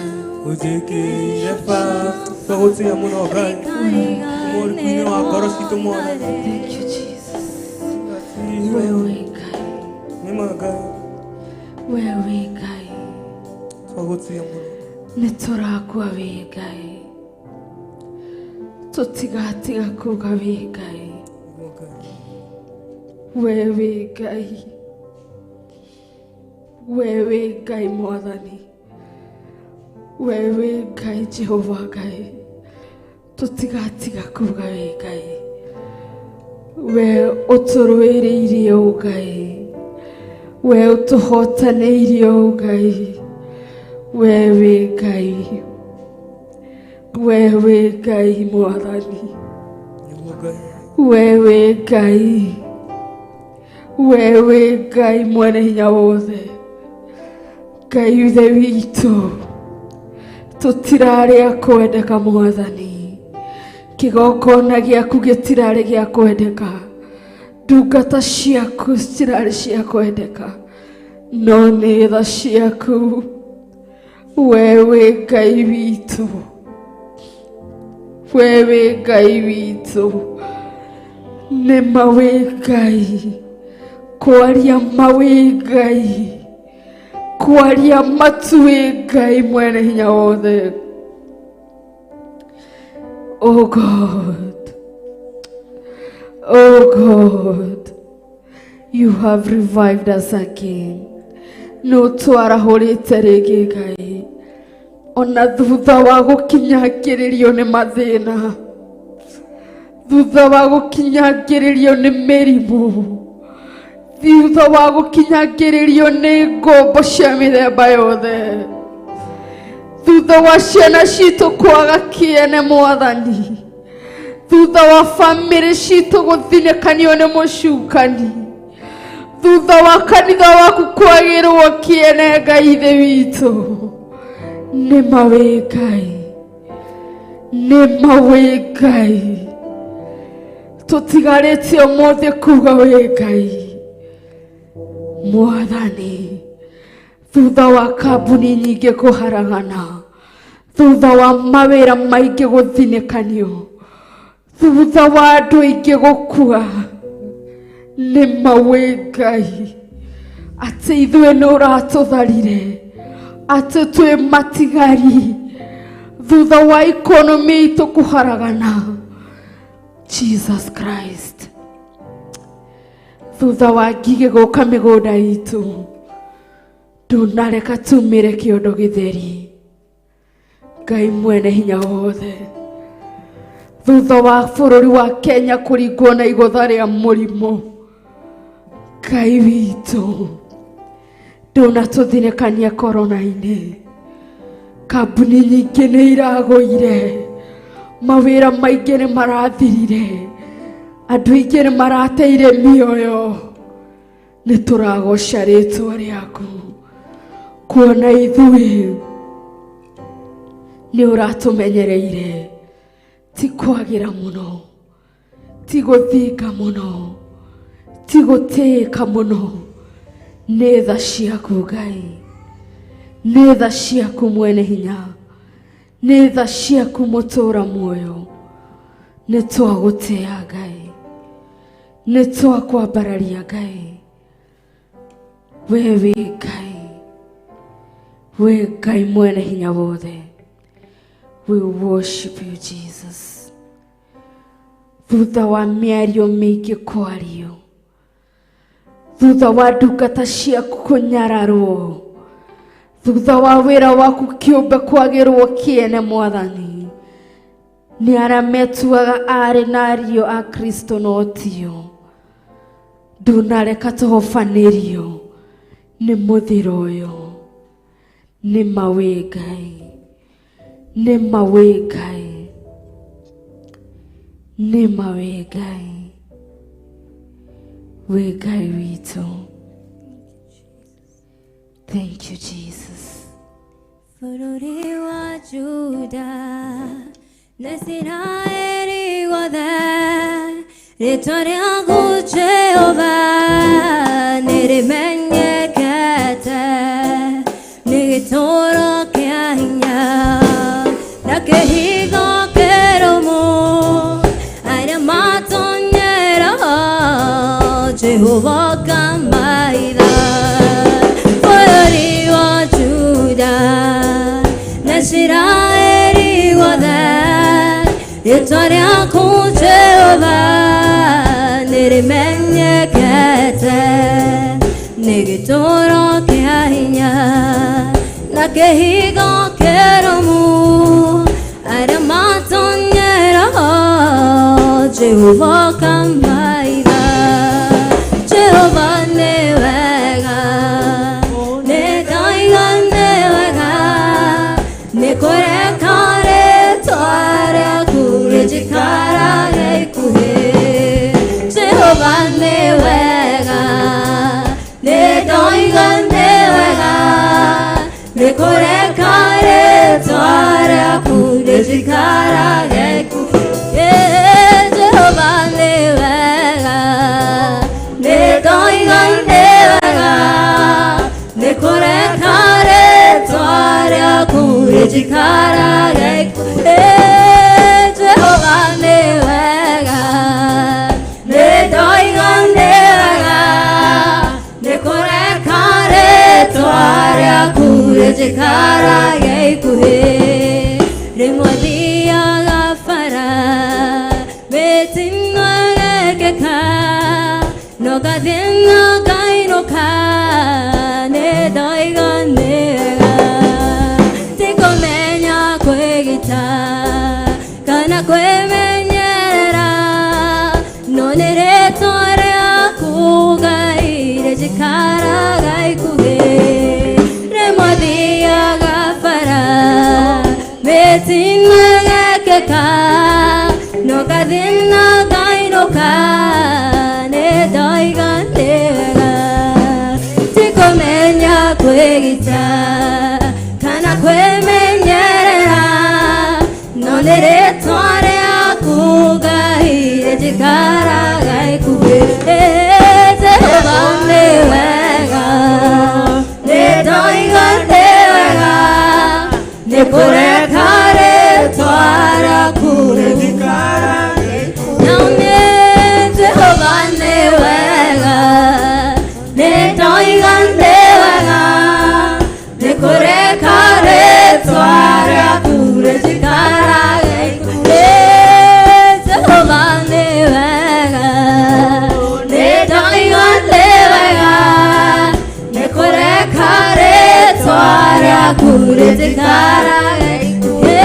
ũnjĩkĩire baba, twagũtĩĩa mũno Ngai, mũriku-inĩ wa ngoro citũ Mwathani. Thank you, Jesus. Wewe Ngai, Nĩma Ngai, wewe Ngai, twagũtĩĩa mũno. Nĩ tũrakua wĩ Ngai, tũtigatiga kuga wĩ Ngai. Nĩguo Ngai. We wĩ Ngai, we wĩ Ngai Mwathani, we wĩ Ngai Jehova Ngai, tũtigatiga kuga wĩ Ngai. We ũtũrũĩrĩire ũ Ngai, we ũtũhotanĩirie ũ Ngai, we wĩ Ngai, we wĩ Ngai Mwathani. Nĩguo Ngai. We wĩ Ngai, we wĩ Ngai mwene hinya wothe, Ngai ithe witũ, tũtirarĩ a kwendeka Mwathani, kĩgongona gĩaku gĩtirarĩ gĩa kwendeka, ndungata ciaku citirarĩ cia kwendeka, no nĩ tha ciaku. We wĩ Ngai witũ, we wĩ Ngai witũ, nĩ ma wĩ Ngai, kwaria ma wĩ Ngai, kwaria matu wĩ Ngai mwene hinya wothe. Oh God, oh God, you have revived us again. Nĩ ũtwarahũrĩte rĩngĩ Ngai, ona thutha wa gũkinyangĩrĩrio nĩ mathĩna, thutha wa gũkinyangĩrĩrio nĩ mĩrimũ, thutha wa gũkinyangĩrĩrio nĩ ngombo cia mĩthemba yothe. Thutha wa ciana citũ kwaga kĩene Mwathani, thutha wa bamĩrĩ citũ gũthinĩkanio nĩ mũcukani, thutha wa kanitha waku kwagĩrwo kĩene Ngai Ithe witũ, nĩ ma wĩ Ngai, nĩ ma wĩ Ngai. Tũtigarĩtie ũmũthĩ kuga wĩ Ngai Mwathani. Thutha wa kambuni nyingĩ kũharagana, thutha wa mawĩra maingĩ gũthinĩkanio, thutha wa andũ aingĩ gũkua, nĩ ma wĩ Ngai atĩ ithuĩ nĩ ũratũtharire, atĩ twĩ matigari thutha wa ikonomi itũ kũharagana. Jesus Christ, thutha wa ngigĩ gũka mĩgũnda itũ, ndũnareka tumĩre kĩondo gĩtheri. Ngai mwene hinya wothe, thutha wa bũrũri wa Kenya kũringwo na igũtha rĩa mũrimũ, Ngai witũ ndũnatũthinĩkania korona-inĩ. Kambuni nyingĩ nĩ iragũire, mawĩra maingĩ nĩ marathirire, andũ aingĩ nĩ marateire mĩoyo. Nĩ tũragoca rĩtwa rĩaku, kuona ithuĩ nĩ ũratũmenyereire. Ti kwagĩra mũno, ti gũthinga mũno, ti gũtĩĩka mũno, nĩ tha ciaku Ngai, nĩ tha ciaku mwene hinya, nĩ tha ciaku mũtũra muoyo. Nĩ twagũtĩĩa Ngai, nĩ twakwambararia Ngai. We wĩ Ngai, we Ngai mwene hinya wothe. We worship you Jesus. Thutha wa mĩario mĩingĩ kwario, thutha wa ndungata ciaku kũnyararwo, thutha wa wĩra waku kĩũmbe kwagĩrwo kĩene Mwathani, nĩ arĩa metuaga aarĩ na ariũ a Kristo no tio, ndũnareka tũhobanĩrio nĩ mũthiro ũyũ. Nĩ ma wĩ Ngai, nĩ ma wĩ Ngai, nĩ ma wĩ Ngai, wĩ Ngai witũ. Thank you Jesus. Bũrũri wa Juda na Isiraeli guothe, rĩtwa rĩaku Jehova nĩrĩmenyekete, nĩ gĩtũũro kĩa hinya na kĩhigo kĩrũmu, arĩa matonyeraga Jehova kamaitha. Bũrũri wa Juda na Isiraeli guothe, rĩtwa rĩaku Jehova nĩrĩmenyekete, nĩ gĩtũũro kĩa hinya na kĩhigo kĩrũmu, arĩa matonyeraga Jehova kamaitha. Jehova nĩ wega, nĩ ndoiga nĩ wega, nĩ kũreka rĩtwa rĩaku rĩnjikarage ikuhĩ. Jehova nĩ wega, nĩ ndoiga nĩ wega, nĩ kũreka rĩtwa rĩaku rĩnjikarage ikuhĩ. Jehova nĩ wega, nĩ ndoiga nĩ wega, nĩ kũreka rĩtwa rĩaku rĩnjikarage ikuhĩ. Jehova nĩ wega, nĩ ndoiga nĩ wega, nĩ kũreka rĩtwa rĩaku rĩnjikarage ikuhĩ. Rĩmwe thiaga bara mĩtino ĩgekĩka, no ngathĩna ngainũka, nĩ ndoiga nĩ wega. Ti kũmenya kwĩgita kana kwĩmenyerera, no nĩ rĩtwa rĩaku Ngai rĩnjikaraga ikuhĩ. Rĩmwe thiaga bara Mĩtino ĩgekĩka no ngathĩna ngainũka nĩ ndoiga nĩ wega ti kũmenya kwĩgita kana kwĩmenyerera no nĩ rĩtwa rĩaku Ngai rĩnjikaraga ikuhĩ. Jehova nĩ wega nĩ ndoiga nĩ wega nĩ kũreka rĩtwa rĩaku rĩnjikaraga nĩ Jehova nĩ wega nĩ ndoiga nĩ wega nĩ kũreka rĩtwa rĩaku rĩnjikaraga ikuhĩ. Jehova nĩ wega nĩ ndoiga nĩ wega nĩ kũreka rĩtwa rĩaku rĩnjikaraga ikuhĩ.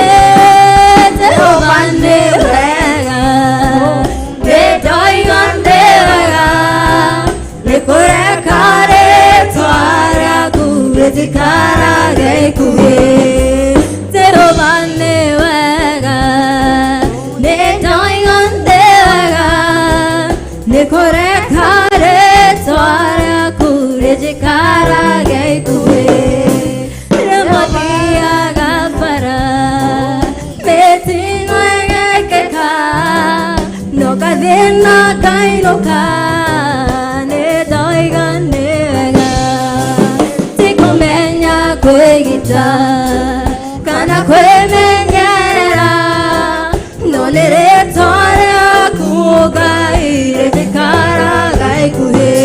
Jehova nĩ wega nĩ ndoiga nĩ wega nĩ kũreka rĩtwa rĩaku rĩnjikaraga ikuhĩ. Jehova nĩ wega nĩ ndoiga nĩ wega nĩ kũreka rĩtwa rĩaku rĩnjikaraga ikuhĩ. Rĩmwe thiaga bara mĩtino ĩgekĩka no ngathĩna ngainũka nĩ ndoiga nĩ wega ti kũmenya kwĩgita kana kwĩmenyerera no nĩ rĩtwa rĩaku Ngai rĩnjikaraga ikuhĩ.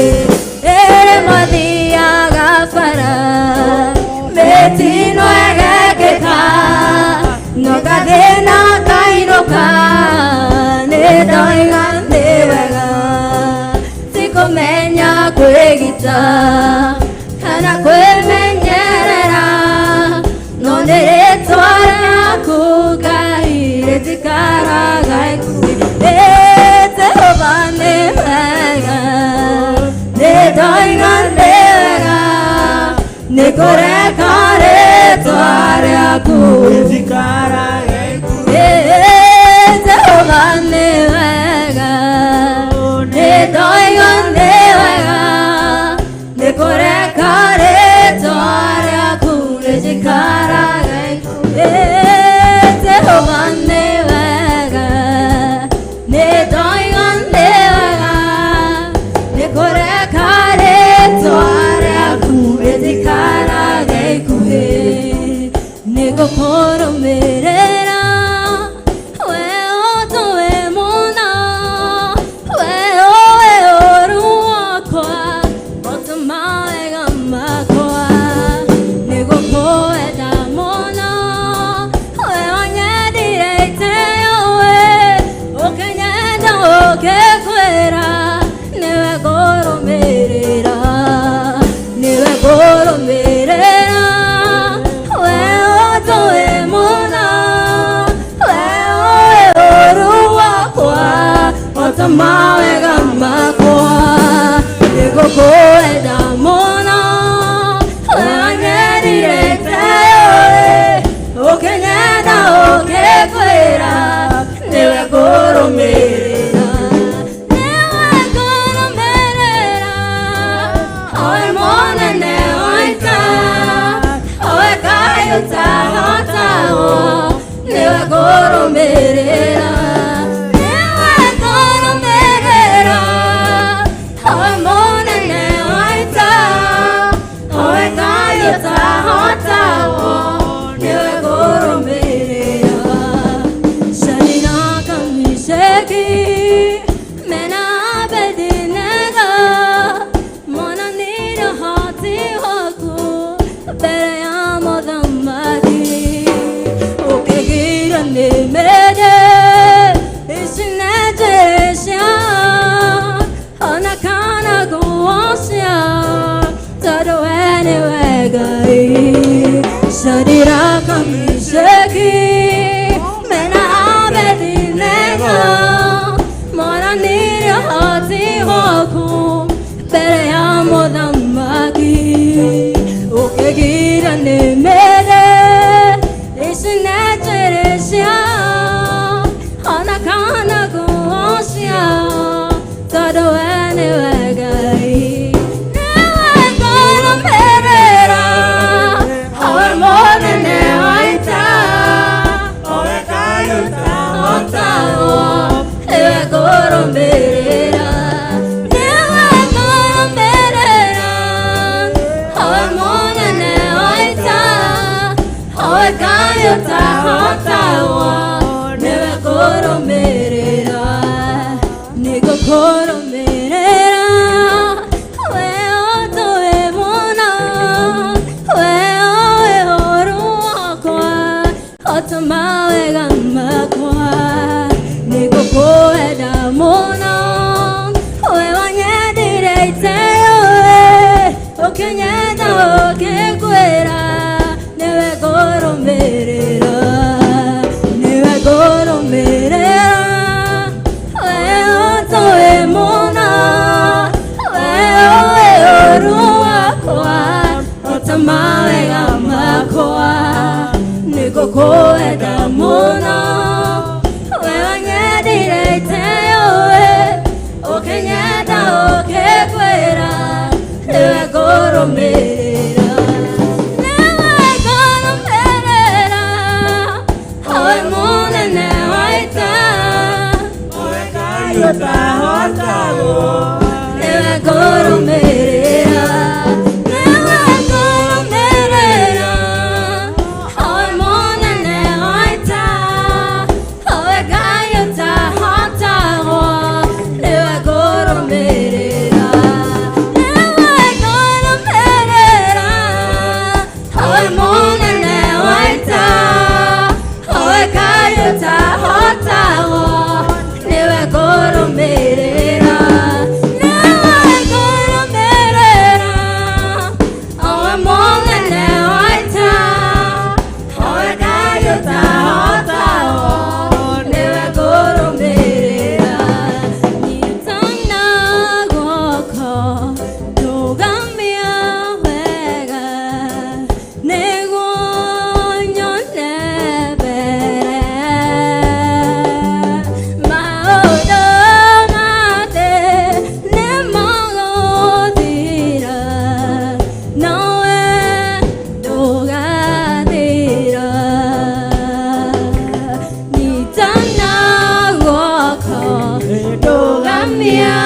Rĩmwe thiaga bara mĩtino ĩgekĩka no ngathĩna ngainũka nĩ ndoiga nĩ wega ti kũmenya kwĩgita kana kwĩmenyerera no nĩ rĩtwa rĩaku Ngai rĩnjikaraga ikuhĩ. Jehova nĩ wega nĩ ndoiga nĩ wega nĩ kũreka rĩtwa rĩaku rĩnjikaraga ikuhĩ. Jehova nĩ wega nĩ ndoiga nĩ wega nĩ kũreka rĩtwa rĩaku rĩnjikaraga ikuhĩ. Jehova nĩ wega nĩ ndoiga nĩ wega nĩ kũreka rĩtwa rĩaku rĩnjikaraga ikuhĩ. Nĩ ngũkũrũmĩrĩra we ũtũĩ mũno we ũĩ ũũru wakwa ũtũma wega makwa nĩ ngũkwenda mũno we wanyendire iteũĩ ũkĩnyenda ũkĩkwĩra nĩwe ngũrũmĩrĩra nĩwe ngũrũmĩrĩra we ũtũĩ mũno we ũĩ ũũru wakwa ũtũma wega makwa nĩ ngũkwenda mũno we wanyendire iteũĩ ũkĩnyenda ũkĩkwĩra nĩwe ngũrũmĩrĩra nĩwe ngũrũmĩrĩra oe mũnene wa ita oe Ngai ũtahotagwo nĩwe ngũrũmĩrĩra nĩwe ngũrũmĩrĩra oe mũnene wa ita oe Ngai ũtahotagwo nĩwe ngũrũmĩrĩra. Shadiraka Meshaki mena Abednego monanire ũhoti waku mbere ya mũthamaki ũkĩgirio nĩ mĩndĩ ici nĩ njĩra ciao ona kana nguo ciao tondũ we nĩwe Ngai. Shadiraka Meshaki mena Abednego monanire ũhoti waku mbere ya mũthamaki ũkĩgira nĩ mĩndĩ ici nĩ njĩra Owe Ngai ũtahotagwo nĩwe ngũrũmĩrĩra, nĩngũkũrũmĩrĩra. We ũtũĩ mũno, we ũĩ ũũru wakwa, ũtũma wega makwa, nĩngũkwenda mũno. We wanyendire iteũĩ, ũkĩnyenda ũkĩngwĩra, nĩwe ngũrũmĩrĩra, nĩwe ngũrũmĩrĩra. We ũtũĩ mũno, we ũĩ ũũru wakwa, ũtũma wega makwa, nĩngũkwenda mũno. We wanyendire iteũĩ, ũkĩnyenda ũkĩngwĩra, nĩwe ngũrũmĩrĩra, nĩwe ngũrũmĩrĩra. Owe mũnene wa ita, Ngai ũtahotagwo nĩwe ngũrũmĩrĩra, nĩwe ngũrũmĩrĩra. Owe mũnene wa ita, owe Ngai ũtahotagwo, nĩwe ngũrũmĩrĩra, nĩwe ngũrũmĩrĩra. Owe mũnene wa ita, owe Ngai ũtahotagwo, nĩwe ngũrũmĩrĩra, nĩwe ngũrũmĩrĩra. Owe mũnene wa ita, owe Ngai ũtahotagwo, nĩwe ngũrũmĩrĩra. Nyitana guoko, ndũgamia wega, nĩguo nyone mbere. Maũndũ mothe nĩmagũthira, nowe ndũgathira. Nyitana guoko, ndũgamia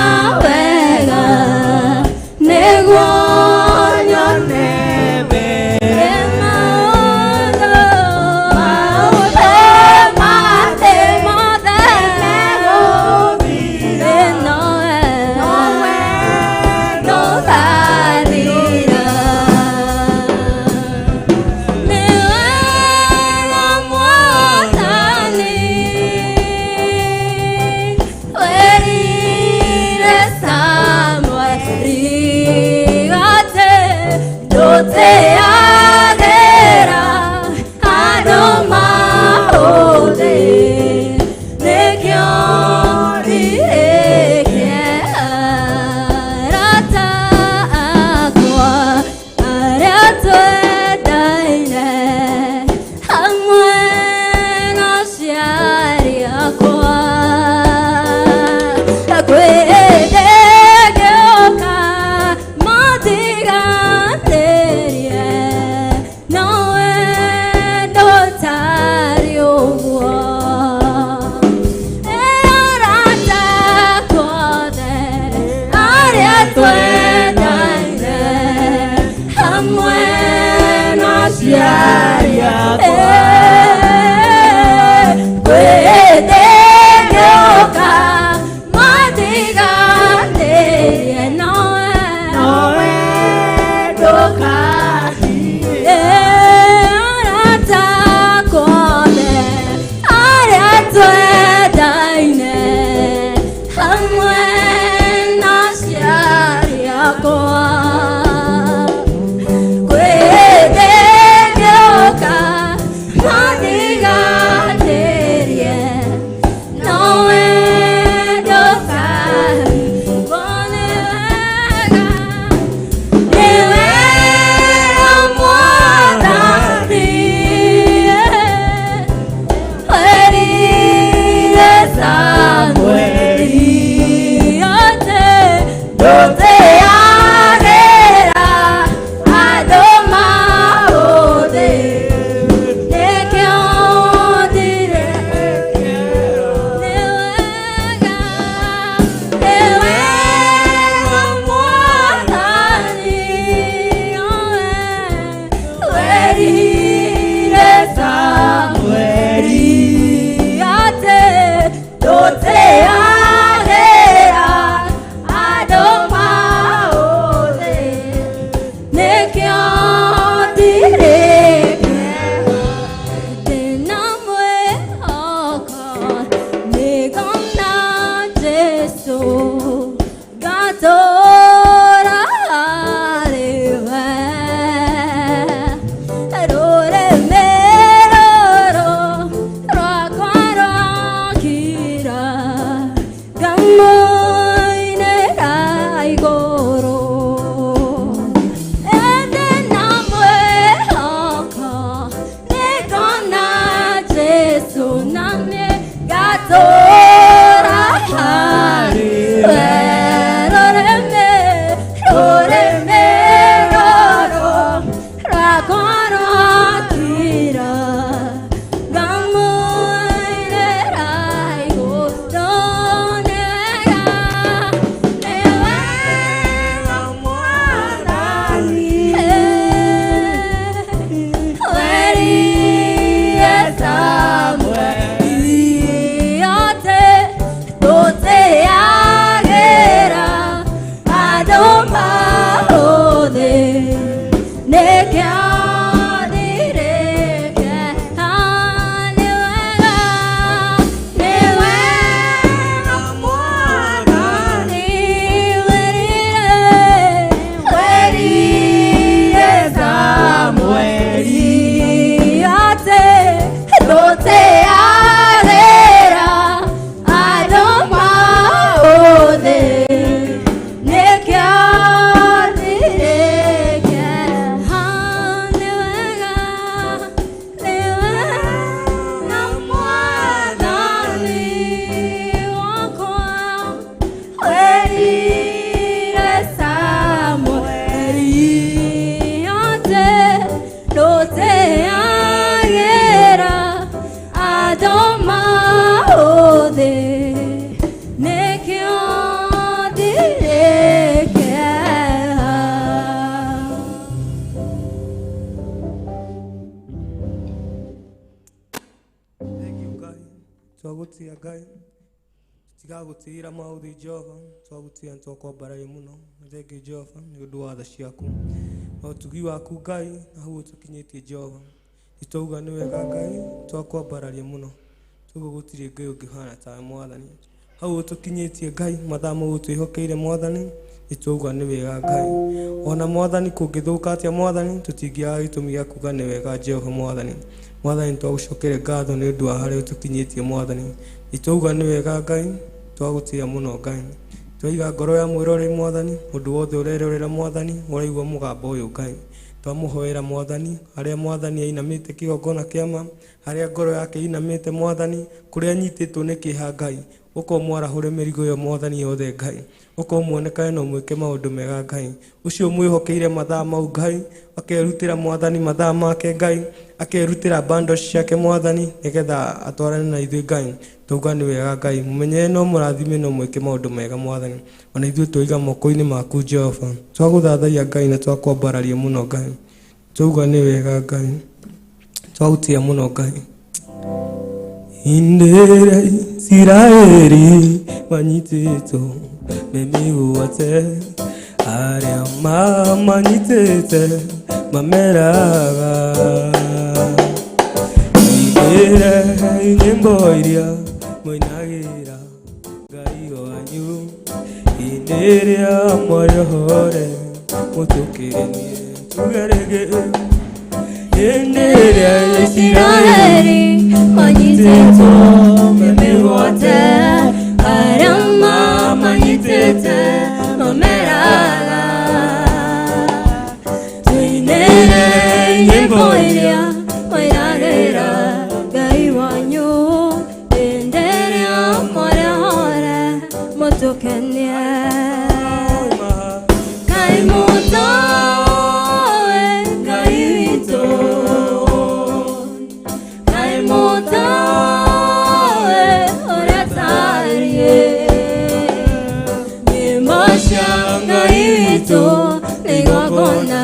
wega, nĩguo nyone mbere. Maũndũ mothe nĩmagũthira, nowe ndũgathira. Nĩ wega Mwathani, werire Samueli atĩ ndũteagĩra andũ maũthĩ, nĩkĩo ndirĩkie arata akwa arĩa twendaine hamwe na aciari akwa. Kwĩndĩgĩũka matiganĩrie, nowe ndũtarĩ ũguo. Arata akwa othe arĩa twendaine hamwe na aciari akwa, kwĩndĩgĩũka matiganĩrie, nowe ndũkathire. Arata akwa othe arĩa twendaine hamwe na aciari akwa, kwĩndĩgĩũka matiganĩrie, nowe ndũkathire. Nĩ wega Mwathani, werire Samueli atĩ ndũteagĩra andũ maũthĩ, nĩkĩo ndirĩ. Nĩ wega, nĩ wega Mwathani, werire Ngatũra harĩ we rũrĩmĩ, rũrĩmĩ rũrũ rwakwa rwakira, ngamũinĩra igũrũ. Nĩ wega, nĩ wega Mwathani, werire Samueli atĩ tũtĩagĩra andũ maũthĩ, nĩkĩo ndirĩke. Nĩ wega, nĩ wega Mwathani, werire, werire Samueli atĩ tũtĩagĩra andũ maũthĩ, nĩkĩo ndirĩke. Nĩ wega, nĩ wega Mwathani wakwa, werire Samueli atĩ ndũtĩagĩra andũ maũthĩ, nĩkĩo ndirĩke. Thank you, Ngai. Twagũtĩa Ngai, tũtigagũtĩĩra maũthĩ Jehova, twagũtĩa nĩ twakwambararia mũno. Thank you Jehova nĩ ũndũ wa tha ciaku na ũtugi waku Ngai, na hau ũtũkinyĩtie Jehova. Nĩtwauga nĩ wega Ngai, twakwambararia mũno. Tuga gũtirĩ Ngai ũngĩhana tawe Mwathani. Hau ũtũkinyĩtie Ngai, mathaa mau ũtwĩhokeire Mwathani, nĩtwauga nĩ wega Ngai. Ona Mwathani kũngĩthũka atĩa Mwathani, tũtingĩaga gĩtũmi gĩa kuga nĩ wega Jehova Mwathani. Mwathani twagũcokeria ngatho nĩ ũndũ wa harĩa ũtũkinyĩtie Mwathani. Nĩtwauga nĩ wega Ngai, twagũtĩa mũno Ngai. Twaiga ngoro ya mwĩroreri Mwathani, mũndũ wothe ũrerorera Mwathani, ũraigua mũgambo ũyũ Ngai. Twamũhoera Mwathani, harĩa Mwathani ainamĩte kĩgongona kĩama, harĩa ngoro yake inamĩte Mwathani, kũrĩa anyitĩtwo nĩ kĩeha Ngai, ũka ũmwarahũre mĩrigo ĩyo Mwathani yothe Ngai. Ũka ũmuonekane na ũmwĩke maũndũ mega Ngai. Ũcio mwĩhokeire mathaa mau Ngai, akerutĩra Mwathani mathaa make Ngai, akerutĩra bundles ciake Mwathani, nĩgetha atwarane na ithuĩ Ngai. Twauga nĩ wega Ngai, mũmenyere no mũrathime no mwĩke maũndũ mega Mwathani. Ona ithuĩ twaiga moko-inĩ maku Jehova. Twagũthathaiya Ngai na twakwambararia mũno Ngai. Twauga nĩ wega Ngai, twagũtĩa mũno Ngai. Indĩra Isiraeli manyitĩtwo nĩ mĩgwate, arĩa mamanyitĩte mameraga. Inĩre nyĩmbo iria mũinagĩra Ngai wanyu, inĩrĩa mwarĩhore mũtũkenie tuge rĩngĩ. Inĩrĩa Isiraeli manyitĩtwo nĩ mĩgwate, arĩa mamanyitĩte mameraga. Tũinĩre nyĩmbo iria mũinagĩra Ngai wanyu, hĩndĩ ĩrĩa mwarĩhore mũtũkenie. Ngai mũtoe, Ngai witũ, Ngai mũtoe ũrĩa tariĩ. Nyĩmbo cia Ngai witũ nĩ igongona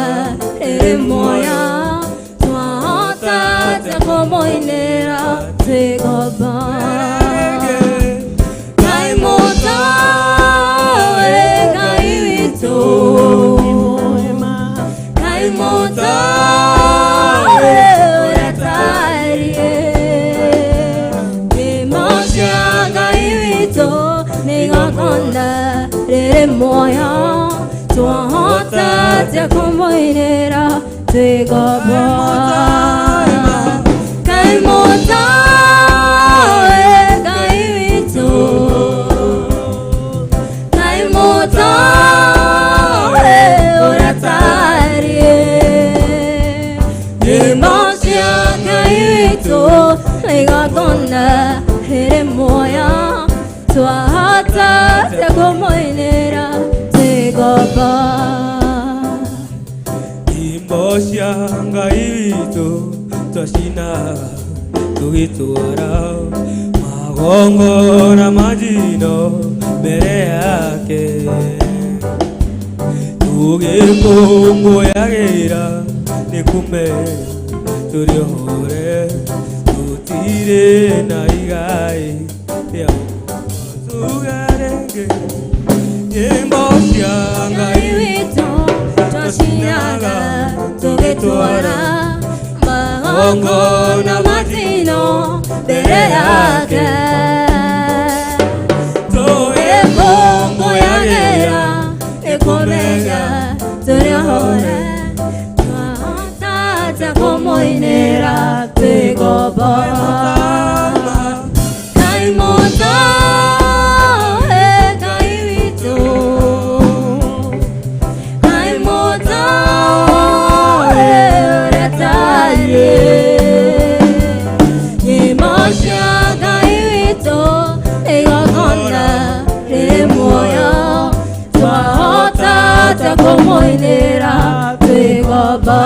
rĩrĩ muoyo, twahota atĩa kũmũinĩra twĩ ngombo? Ngai mũtoe, Ngai witũ, Ngai mũtoe ũrĩa tariĩ. Nyĩmbo cia Ngai witũ nĩ igongona rĩrĩ muoyo, twahota atĩa kũmũinĩra twĩ ngombo? Ngai mũtoe, Ngai witũ, Ngai mũtoe ũrĩa tariĩ. Nyĩmbo cia Ngai witũ nĩ igongona rĩrĩ muoyo. Twahota atĩa kũmũinĩra twĩ ngombo? Nyĩmbo cia Ngai witũ twacinaga tũgĩtwara magongona ma njino mbere yake, tũgĩkũngũyagĩra nĩ kũmenya tũrĩ ohore, tũtirĩ na igai rĩa tuge rĩngĩ nyĩmbo cia Ngai Ngai witũ twacinaga tũgĩtwara magongona ma njino mbere yake, tũgĩkũngũyagĩra nĩ kũmenya tũrĩ ohore, twahota atĩa kũmũinĩra twĩ ngombo? Ngai mũtũ, Ngai witũ, Ngai mũtũ, ũrĩa tariĩ. Nyĩmbo cia Ngai witũ nĩ igongona rĩrĩ muoyo, twahota atĩa kũmũinĩra twĩ ngombo?